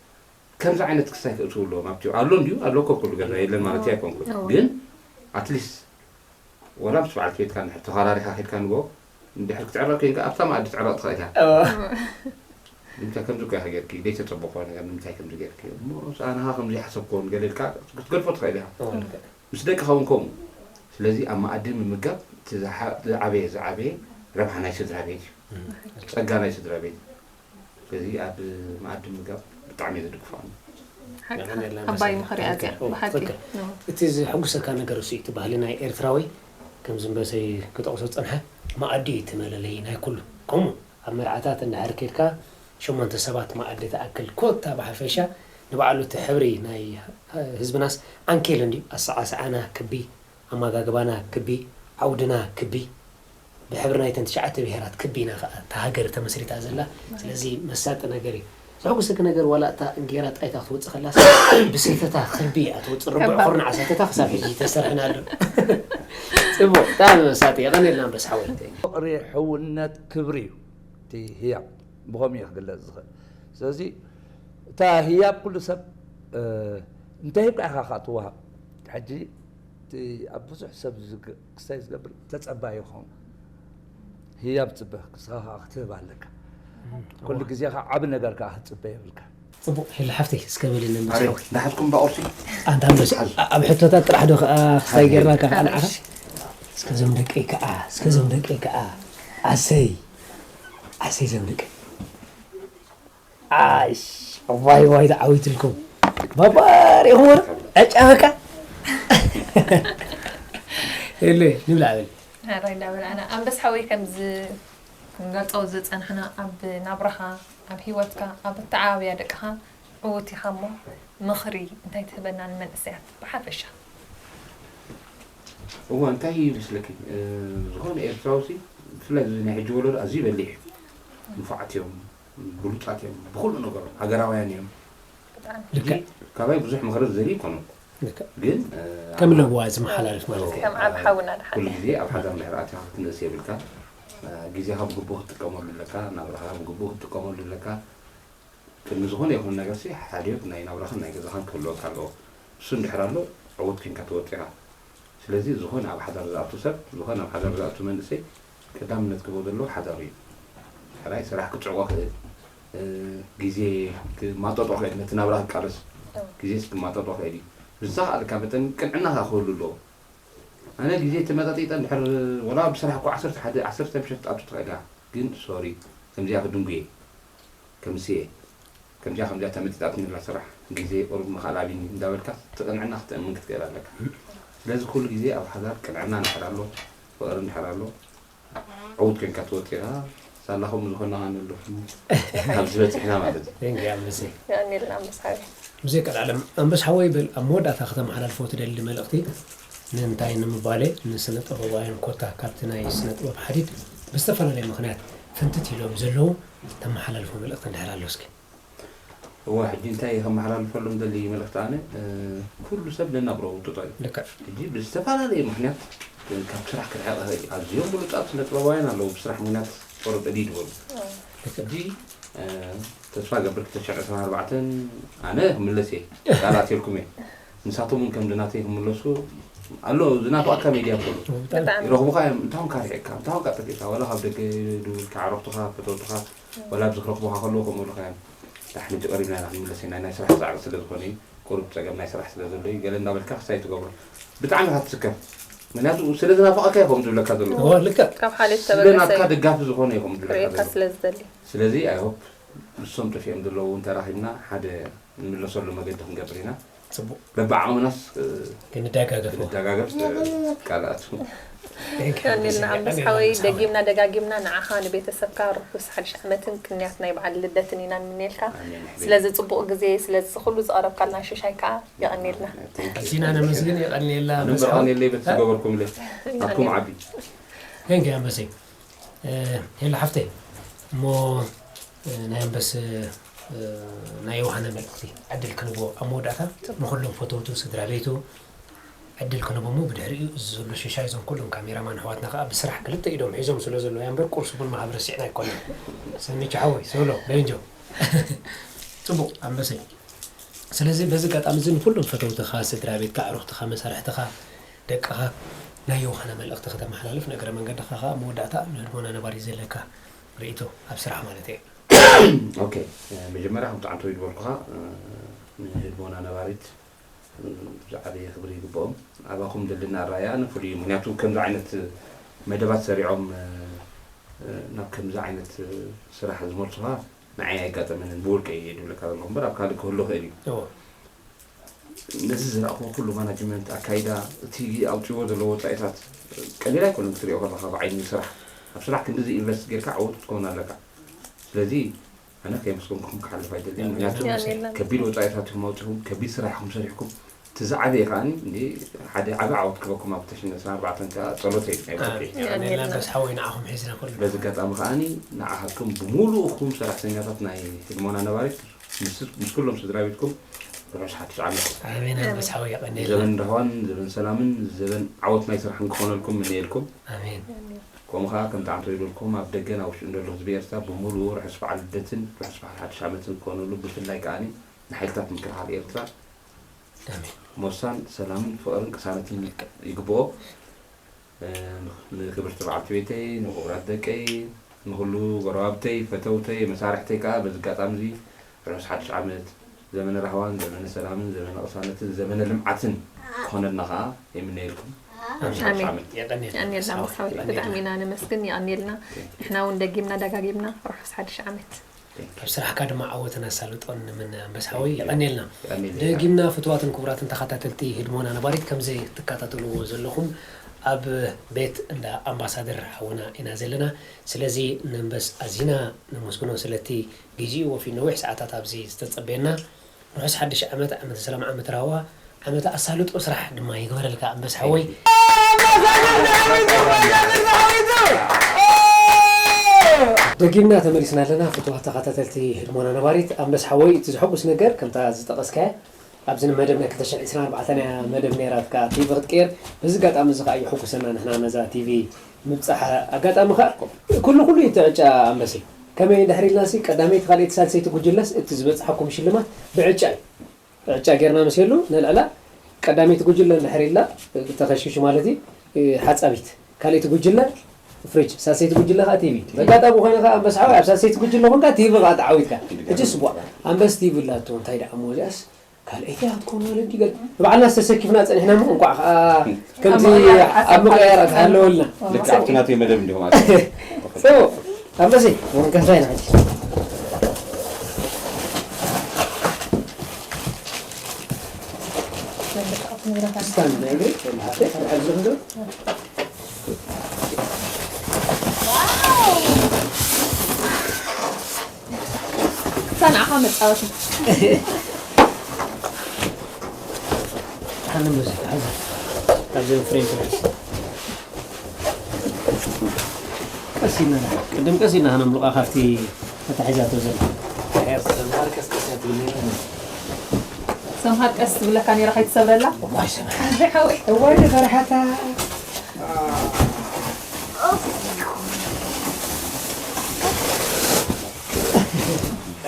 ከምዚ ዓይነት ክስታይ ክእትዉ ኣለዎም ኣብቲ ኣሎ እንድዩ ኣሎ እኮ ኩሉ ገዛ የለን ማለት ኣይኮንኩን ግን ኣትሊስት ወላ ምስ በዓልቲ ቤትካ እንድሕር ተኸራሪኻ ከድካ ንጎ እንድሕር ክትዕረቕ ኮይንካ ኣብታ መኣዲ ትዕረቕ ትኽእል ኢኻ ንምንታይ ከምዚ እኮ ኢኻ ጌርኪ ዘይተፀበኽዋ ነገር ንምንታይ ከምዚ ጌርኪ እሞ ኣነኻ ከምዚ ሓሰብክዎን ገለ ኢልካ ክትገድፎ ትኽእል ኢኻ ምስ ደቅኻ እውን ከምኡ ስለዚ ኣብ መኣዲ ምምጋብ ዝዓበየ ዝዓበየ ረብሓ ናይ ስድራ ቤት እዩ ጸጋ ናይ ስድራ ቤት ስለዚ ኣብ መኣዲ ምምጋብ ብጣዕሚ እየ ዝድግፎ ዓባይ ምኽሪ ኣዚያ ብሓቂ እቲ ዝሕጉሰካ ነገር እሱ እቲ ባህሊ ናይ ኤርትራዊ ከምዚ እምበሰይ ክጠቕሶ ዝጸንሐ መኣዲ እዩ እቲ መለለይ ናይ ኩሉ ከምኡ ኣብ መርዓታት እንድሕር ኬድካ ሸሞንተ ሰባት መኣዲ ትኣክል ኮታ ብሓፈሻ ንባዕሉ እቲ ሕብሪ ናይ ህዝብናስ ዓንኬል እንድዩ ኣሰዓስዓና ክቢ ኣመጋግባና ክቢ ዓውድና ክቢ ብሕብሪ ናይተን ትሽዓተ ብሄራት ክቢ ኢና ከዓ እታ ሃገር ተመስሪታ ዘላ ስለዚ መሳጢ ነገር እዩ ዘሕጉሰኪ ነገር ዋላ እታ እንጌራ ጣይታ ክትወፅእ ከላስ ብሰተታ ክቢ እያ ትወፅእ ርቡዕ ኩርናዕ ሰተታ ክሳብ ሕጂ ተሰርሕና ኣሎ ፅቡቅ ብጣዕሚ መሳጢ የቐንየልና ኣንበስ ሓወይ ፍቕሪ ሕውነት ክብሪ እዩ እቲ ህያብ ብኸምኡ እዩ ክግለፅ ዝኽእል ስለዚ እታ ህያብ ኩሉ ሰብ እንተሂብካ ኢኻ ከዓ ትወሃብ ሕጂ ኣብ ብዙሕ ሰብ ክስታይ ዝገብር ተፀባይ ይኸውን ህያብ ፅበ ክስኻ ከዓ ክትህብ ኣለካ ኩሉ ግዜ ከዓ ዓብ ነገር ከዓ ክትፅበ የብልካ ጽቡቕ ሄሎ ሓፍተይ እስከ በልኒ ኣረ ምሳዊ ዳሓትኩም ባቑርሲ ኣንታ ኣንበስ ኣብ ሕቶታት ጥራሕ ዶ ከዓ ክሳይ ጌርና ከዓ ንዓኻ እሺ እስከ ዞም ደቀይ ከዓ እስከ ዞም ደቀይ ከዓ ኣሰይ ኣሰይ ዞም ደቀይ ኣሽ ዋይ ዋይ ተዓዊትልኩም ባባር ኢኹም ዕጫ በቃ የለ ንብላ በል ሕራይ እንዳበላዕና ኣንበስ ሓወይ ከምዚ ክንገልፆ ዝፀናሕና ኣብ ናብራኻ ኣብ ሂወትካ ኣብ ኣተዓባብያ ደቅኻ ዕዉት ኢኻ እሞ ምኽሪ እንታይ ትህበና ንመንእሰያት ብሓፈሻ እዋ እንታይ ይመስለኪ ዝኾነ ኤርትራዊ ሲ ብፍላይ እዚ ናይ ሕጂ ወለዶ ኣዝዩ በሊሕ እዩ ንፉዓት እዮም ብሉፃት እዮም ብኩሉ ነገሮም ሃገራውያን እዮም ብጣዕሚ ልክዕ ካባይ ብዙሕ ምኽሪ ዝደሊ ይኮኑ ልክዕ ግን ከም ለዋ ዝመሓላልፍ ማለት እዩ ከም ዓብ ሓውና ድሓ ኩሉ ግዜ ኣብ ሓዳር ድሕሪ ኣትኻ ክትንእስ የብልካ ግዜኻ ብግቡእ ክትጥቀመሉ ኣለካ ናብራኻ ብግቡእ ክትጥቀመሉ ኣለካ ቅድሚ ዝኾነ ይኹን ነገር ሲ ሓልዮት ናይ ናብራኻን ናይ ገዛኻን ክህልወካ ኣለዎ እሱ እንድሕር ኣሎ ዕዉት ኮንካ ትወጥ ኢኻ ስለዚ ዝኾነ ኣብ ሓዳር ዝኣቱ ሰብ ዝኾነ ኣብ ሓዳር ዝኣቱ መንእሰይ ቀዳምነት ክህቦ ዘለዎ ሓዳሩ እዩ ሕራይ ስራሕ ክፅዕቆ ክእል ግዜ ክማጠጦ ክእል ነቲ ናብራ ክቃለስ ግዜስ ክማጠጦ ክእል እዩ ብዝተኽኣልካ መጠን ቅንዕናኻ ክህሉ ኣለዎ ኣነ ግዜ ተመጣጢጠ እንድሕር ወላ ብስራሕ እኮ ዓሰርተ ሓደ ዓሰርተ ምሸት ትኣቱ ትኽእል እያ ግን ሶሪ ከምዚኣ ክድንጉየ ከምስየ ከምዚኣ ከምዚኣ ተመጢጣትኒ እላ ስራሕ ግዜ ቁሩብ ምኽኣል ኣቢኒ እንዳበልካ ትቕንዕና ክትእምን ክትክእል ኣለካ ስለዚ ኩሉ ግዜ ኣብ ሓዳር ቅንዕና እንድሕር ኣሎ ፍቕሪ እንድሕር ኣሎ ዕዉት ኮንካ ትወፅእኻ ሳላኹም ዝኾናኻ ንለኹም ኣብዚ በፂሕና ማለት እዩ Thank you ኣንበሰይ የቐንየልና ኣንበስ ሓወይ ብዘይ ቀልዓለም ኣንበስ ሓወይ በል ኣብ መወዳእታ ከተመሓላልፎ ትደሊ መልእኽቲ ንእንታይ ንምባለ ንስነ ጥበባውያን ኮታ ካብቲ ናይ ስነ ጥበብ ሓዲድ ብዝተፈላለየ ምኽንያት ፍንትት ኢሎም ዘለዉ ተመሓላልፎ መልእኽቲ እንድሕር ኣሎ እስኪ እዋ ሕጂ እንታይ ከመሓላልፈሎም ደሊ መልእኽቲ ኣነ ኩሉ ሰብ ነናብሮ ውጥጦ እዩ ልክዕ ሕጂ ብዝተፈላለየ ምክንያት ካብ ስራሕ ክርሕቕ ይኽእል እዩ ኣዝዮም ብሉፃት ስነ ጥበባውያን ኣለዉ ብስራሕ ምክንያት ቆርብ እዲ ዝበሉ ሕጂ ተስፋ ገብር ክልተ ሽሕን ዕስራን ኣርባዕተን ኣነ ክምለስ እየ ቃል ኣትየልኩም እየ ንሳቶም እውን ከምዚ ናተይ ክምለሱ ኣሎ ዝናፍቐካ ሜድያ ክብሉ ብጣዕሚ ይረኽቡኻ እዮም እንታይ ሆንካ ርሒቕካ እንታይ ሆንካ ጠፊእካ ዋላ ካብ ደገ ይድውልካ ዓረኽቱኻ ፈተውትኻ ዋላ ኣብዚ ክረኽቡኻ ከለዉ ከምኡ ኢሉኻ እዮም ዳሕንቲ ቀሪብና ኢና ክንምለስ ኢና ናይ ስራሕ ፃዕሪ ስለ ዝኾነ እዩ ቁሩብ ፀገም ናይ ስራሕ ስለ ዘሎ እዩ ገለ እንዳበልካ ክሳይ ትገብሮ ብጣዕሚ ኢኻ ትስከፍ ምክንያቱ ስለ ዝናፍቐካ እዩ ከምኡ ዝብለካ ዘሎ እዎ ልክዕ ካብ ሓልዮት ስለ ተበገሰ ናትካ እዩ ደጋፊ ዝኾነ እዩ ከምኡ ዝብለካ ክርእየካ ዘሎ ስለ ዝደሊ ስለዚ ኣይሆፕ ንሶም ጠፊኦም ዘለዉ እንተራኺብና ሓደ እንምለሰሉ መገዲ ክንገብር ኢና ፅቡቅ በብዓቕምናስ ክንደጋገፎ ክንደጋገፍ ቃል ኣቱ ከኒልና ኣንበስ ሓወይ ደጊምና ደጋጊምና ንዓኻ ንቤተሰብካ ርሑስ ሓድሽ ዓመትን ቅንያት ናይ በዓል ልደትን ኢና ንምንየልካ ስለዚ ፅቡቕ ግዜ ስለዚ ኩሉ ዝቐረብካልና ሽሻይ ከዓ የቐኒልና ኣዚና ነመስግን የቐንየላ ኣንበስ ሓወይ ንበርቐን የለይ በቲ ዝገበርኩም ለ ኣኩም ዓቢ Thank you ኣንበሰይ ሄሎ ሓፍተይ እሞ ናይ ኣንበስ ናይ ዮሃና መልእኽቲ ዕድል ክንቦ ኣብ መወዳእታ ንኩሎም ፈተውቱ ስድራ ቤቱ ዕድል ክንቦ እሞ ብድሕሪኡ እዚ ዘሎ ሽሻይ እዞም ኩሎም ካሜራማን ኣሕዋትና ከዓ ብስራሕ ክልተ ኢዶም ሒዞም ስለ ዘሎ እያ እምበር ቁርሲ ቡን መሃብ ረሲዕና ኣይኮነን ሰኒቹ ሓወይ ሶሎ በንጆ ፅቡቅ ኣንበሰይ ስለዚ በዚ ኣጋጣሚ እዚ ንኩሎም ፈተውትኻ ስድራ ቤትካ ኣዕሩኽትኻ መሳርሕትኻ ደቅኻ ናይ ዮሃና መልእኽቲ ከተመሓላልፍ ንእግረ መንገድኻ ከዓ መወዳእታ ንህድሞና ነባሪ ዘለካ ርእይቶ ኣብ ስራሕ ማለት እየ ኦኬ መጀመርያ ከምቲ ዓንተወይ ዝበልኩኻ ንህድሞና ነባሪት ዝዓበየ ክብሪ ይግብኦም ኣባኹም ዘለና ኣረኣያ ኣነ ፍሉይ እዩ ምክንያቱ ከምዚ ዓይነት መደባት ሰሪዖም ናብ ከምዚ ዓይነት ስራሕ ዝመርፁኻ ንዓይ ኣይጋጠመንን ብውልቀ እየ ድብለካ ዘለኹ እምበር ኣብ ካልእ ክህሉ ክእል እዩ እዎ ነዚ ዝረእኽዎ ኩሉ ማናጅመንት ኣካይዳ እቲ ኣውፅዎ ዘለዎ ወፃኢታት ቀሊል ኣይኮነን ክትሪኦ ከለካ ብዓይኒ ስራሕ ኣብ ስራሕ ክንድዚ ኢንቨስት ጌርካ ዕውት ክትከውን ኣለካ ስለዚ ኣነ ከየመስገንኩም ክሓልፍ ኣይደልን ምክንያቱ የቐንየልና ከቢድ ወፃኢታት ኢኹም ኣውፂኹም ከቢድ ስራሕ ኢኹም ሰሪሕኩም እቲ ዝዓበየ ከዓ ሓደ ዓበ ዓወት ክበኩም ኣብ ተሽነ ስራ ኣርባዕተን ከዓ ፀሎተይ ናይ ብሩክ የቐንየልና ኣንበስ ሓወይ ንዓኹም ሒዝና ኩሉ በዚ ኣጋጣሚ ከዓ ንዓኻትኩም ብምሉእኹም ሰራሕተኛታት ናይ ህድሞና ነባሪት ምስ ኩሎም ስድራ ቤትኩም ርሑስ ሓድሽ ዓመት ኣሜን ኣንበስ ሓወይ የቐንየልና ዘበን ርህዋን ዘበን ሰላምን ዘበን ዓወት ናይ ስራሕን ክኾነልኩም ምንየልኩም ኣሜን ከምኡ ከዓ ከምቲ ዓንቶ ይበልኩም ኣብ ደገን ኣብ ውሽጥን ዘሎ ህዝቢ ኤርትራ ብምሉኡ ርሑስ በዓል ልደትን ርሑስ በዓል ሓድሽ ዓመትን ክኾነሉ ብፍላይ ከዓ ንሓይልታት ምክልኻል ኤርትራ ኣሜን ሞሳን ሰላምን ፍቕርን ቅሳነትን ይግብኦ ንክብርቲ በዓልቲ ቤተይ ንክቡራት ደቀይ ንኩሉ ጎረባብተይ ፈተውተይ መሳርሕተይ ከዓ በዚ ኣጋጣሚ እዚ ርሑስ ሓድሽ ዓመት፣ ዘመነ ራህዋን፣ ዘመነ ሰላምን፣ ዘመነ ቅሳነትን፣ ዘመነ ልምዓትን ክኾነልና ከዓ የምነየልኩም። ርሑስ ሓድሽ ኣሜን። ዓመት። የቐንየልና የቐንየልና ኣምበሳዊ፣ ብጣዕሚ ኢና ነመስግን። የቐንየልና። ንሕና እውን ደጊምና ደጋጊምና ርሑስ ሓድሽ ዓመት። ኣብ ስራሕካ ድማ ዓወትን ኣሳልጦን ንምነ ኣምበሳዊ። የቐንየልና። የቐንየልና። ደጊምና ፍትዋትን ክቡራትን ተኸታተልቲ ህድሞና ነባሪት፣ ከምዚ ትከታተልዎ ዘለኹም ኣብ ቤት እንዳ ኣምባሳደር ሓውና ኢና ዘለና። ስለዚ ነንበስ ኣዚና ነመስግኖ ስለቲ ግዜኡ ወፊዩ ነዊሕ ሰዓታት ኣብዚ ዝተጸበየና። ርሑስ ሓድሽ ዓመት፣ ዓመተ ሰላም፣ ዓመተ ራህዋ፣ ዓመተ ኣሳልጦ ስራሕ ድማ ይግበረልካ ኣንበስ ሓወይ። ደጊምና ተመሊስና ኣለና። ፍትዋት ተኸታተልቲ ህድሞና ነባሪት ኣንበስ ሓወይ፣ እቲ ዘሐጉስ ነገር ከምታ ዝጠቐስካያ ኣብዚ መደብና ክልተ ሽሕን ዕስራን ኣርባዕተን እያ መደብ ነይራትካ ቲቪ ክትቅየር። በዚ ኣጋጣሚ እዚ ከዓ የሐጉሰና ንሕና ነዛ ቲቪ ምብፃሕ ኣጋጣሚ ከዓ ኩሉ ኩሉ እዩ እቲ ዕጫ ኣንበሰይ። ከመይ እንድሕር ኢልና ሲ ቀዳመይቲ ካልኣይቲ ሳልሰይቲ ጉጅለስ እቲ ዝበፅሓኩም ሽልማት ብዕጫ እዩ። ዕጫ ጌርና መሲሉ ነልዕላ ቀዳመይቲ ጉጅለ እንድሕር ኢልና ተኸሽኪሹ ማለት እዩ ሓፃቢት ካልኣይቲ ጉጅለ ፍሪጅ ሳልሰይቲ ጉጅለ ከዓ ቲቪ በጋጣሚ ኮይነ ከዓ ኣንበስ ሓወይ ኣብ ሳልሰይቲ ጉጅለ ኮንካ ቲቪ ከዓ ተዓዊትካ ሕጂ ስቡዕ ኣንበስ ቲቪ ላቶ እንታይ ደኣ እሞ እዚኣስ ካልኣይቲ እያ ክትኮን ማለት እዩ ገለ ንባዕልና ዝተሰኪፍና ፀኒሕና እሞ እንቋዕ ከዓ ከምዚ ኣብ ምቅያር ኣትሃለወልና ልክ ኣብቲ ናተይ መደብ እንዲኹም ኣት ፅቡቅ ኣንበሲ ወንከንታይ ናሕጂ ስታንድ ናይ እግሪ ወላ ሓፍተይ ሓደ ሓደ ዝኽንዶ እታ ንዓኻ መፃወቲ ሓነ መዚ ሓዚ ኣብዚ ፍሬም ፍሬስ ቀስ ኢልና ቅድም ቀስ ኢልና ሃነምልቋ ካብቲ ተታሒዛቶ ዘላ ሰምሃር ቀስ ትብለካ ነይራ ከይትሰብረላ እዋይ ፈርሓታ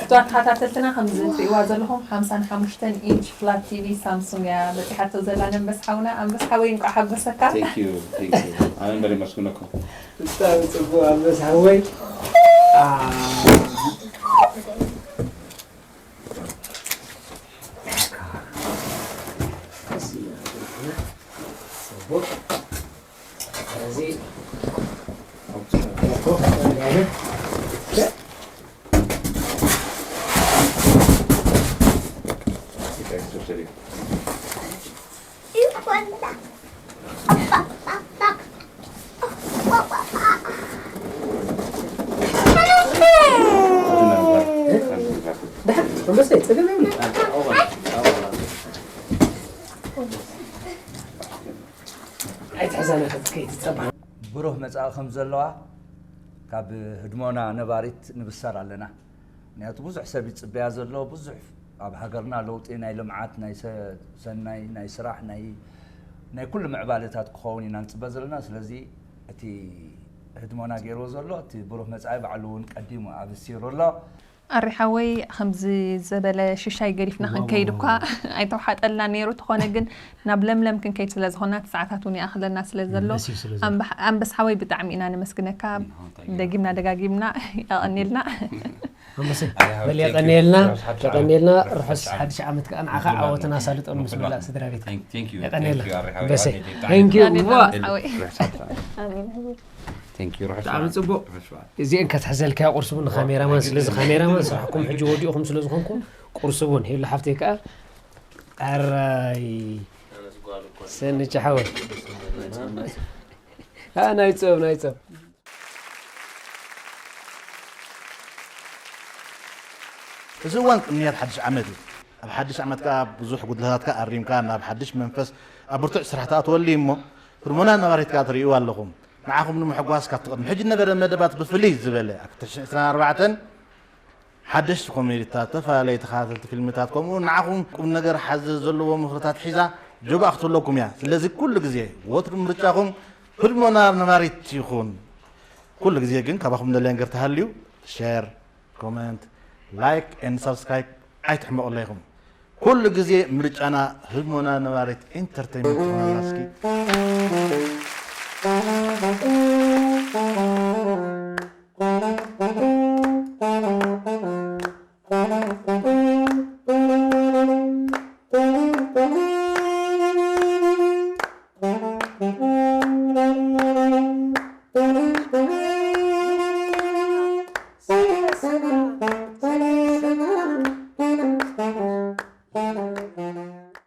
እቶም ተኸታተልትና ከምዚ ትሪእዋ ዘለኹም ሓምሳን ሓሙሽተን ኢንች ፍላት ቲቪ ሳምሱንግ እያ በፂሓቶ ዘላ ነንበስ ሓውና ኣንበስ ሓወይ እንቋዕ ሓጎሰካ ኣነ እምበር የመስግነኩም ብጣዕሚ ፅቡቅ ኣንበስ ሓወይ ብሩህ መጻኢ ከም ዘለዋ ካብ ህድሞና ነባሪት ንብሰር ኣለና። ምክንያቱ ብዙሕ ሰብ ይጽበያ ዘሎ፣ ብዙሕ ኣብ ሃገርና ለውጢ ናይ ልምዓት፣ ናይ ሰ-፣ ሰናይ፣ ናይ ስራሕ፣ ናይ፣ ናይ ኩሉ ምዕባለታት ክኸውን ኢና ንጽበ ዘለና። ስለዚ እቲ ህድሞና ገይርዎ ዘሎ፣ እቲ ብሩህ መጻኢ ባዕሉ እውን ቀዲሙ ኣብሲሩ ኣሎ። ኣሪ ሓወይ ከምዚ ዝበለ ሽሻይ ገዲፍና ክንከይድ እኳ ኣይተውሓጠልና ነይሩ ተኾነ ግን ናብ ለምለም ክንከይድ ስለ ዝኾና እቲ ሰዓታት እውን ይኣኽለና ስለ ዘሎ ኣንበስ ሓወይ ብጣዕሚ ኢና ነመስግነካ ደጊምና ደጋጊምና ያቐኒልና ኣንበሰይ በል የቀንየልና የቀንየልና ርሑስ ሓድሽ ዓመት ከዓ ንዓኻ ዓወትና ሳልጦን ምስ መላእ ስድራ ቤትካ የቀንየልና ኣንበሰይ thank you ብጣዕሚ ፅቡቅ እዚአን ከትሕዘልካያ ቁርሲ ቡን ንካሜራማን ስለዚ ካሜራማን ስራሕኩም ሕጂ ወዲእኹም ስለዝኾንኩም ቁርሲ ቡን ሄሉ ሓፍተይ ከዓ ኣራይ ሰንቻ ሓወይ ናይ ፆም ናይ ፆም እዚ እዋን ቅንያት ሓድሽ ዓመት እዩ። ኣብ ሓድሽ ዓመት ከዓ ብዙሕ ጉድለታትካ ኣሪምካ ናብ ሓድሽ መንፈስ ኣብ ብርቱዕ ስራሕ ትኣትወሉ እዩ እሞ ህድሞና ነባሪት ከዓ ትርእይዋ ኣለኹም። ንዓኹም ንምሕጓስ ካብቲ ቅድሚ ሕጂ ነበረ መደባት ብፍልይ ዝበለ ኣብ ክልተ ሽሕን ዕስራን ኣርባዕተን ሓደሽቲ ኮሜዲታት፣ ዝተፈላለዩ ተኸታተልቲ ፊልምታት ከምኡ እውን ንዓኹም ቁም ነገር ሓዘ ዘለዎ ምኽርታት ሒዛ ጆባኣ ክትህለኩም እያ። ስለዚ ኩሉ ግዜ ወትሩ ምርጫኹም ህድሞና ነባሪት ይኹን። ኩሉ ግዜ ግን ካባኹም ንደልያ ነገር ተሃልዩ ሸር፣ ኮመንት፣ ላይክ ኤንድ ሳብስክራይብ ኣይትሕመቑለይ ኢኹም። ኩሉ ግዜ ምርጫና ህድሞና ነባሪት ኢንተርቴይንመንት ትኾነና እስኪ።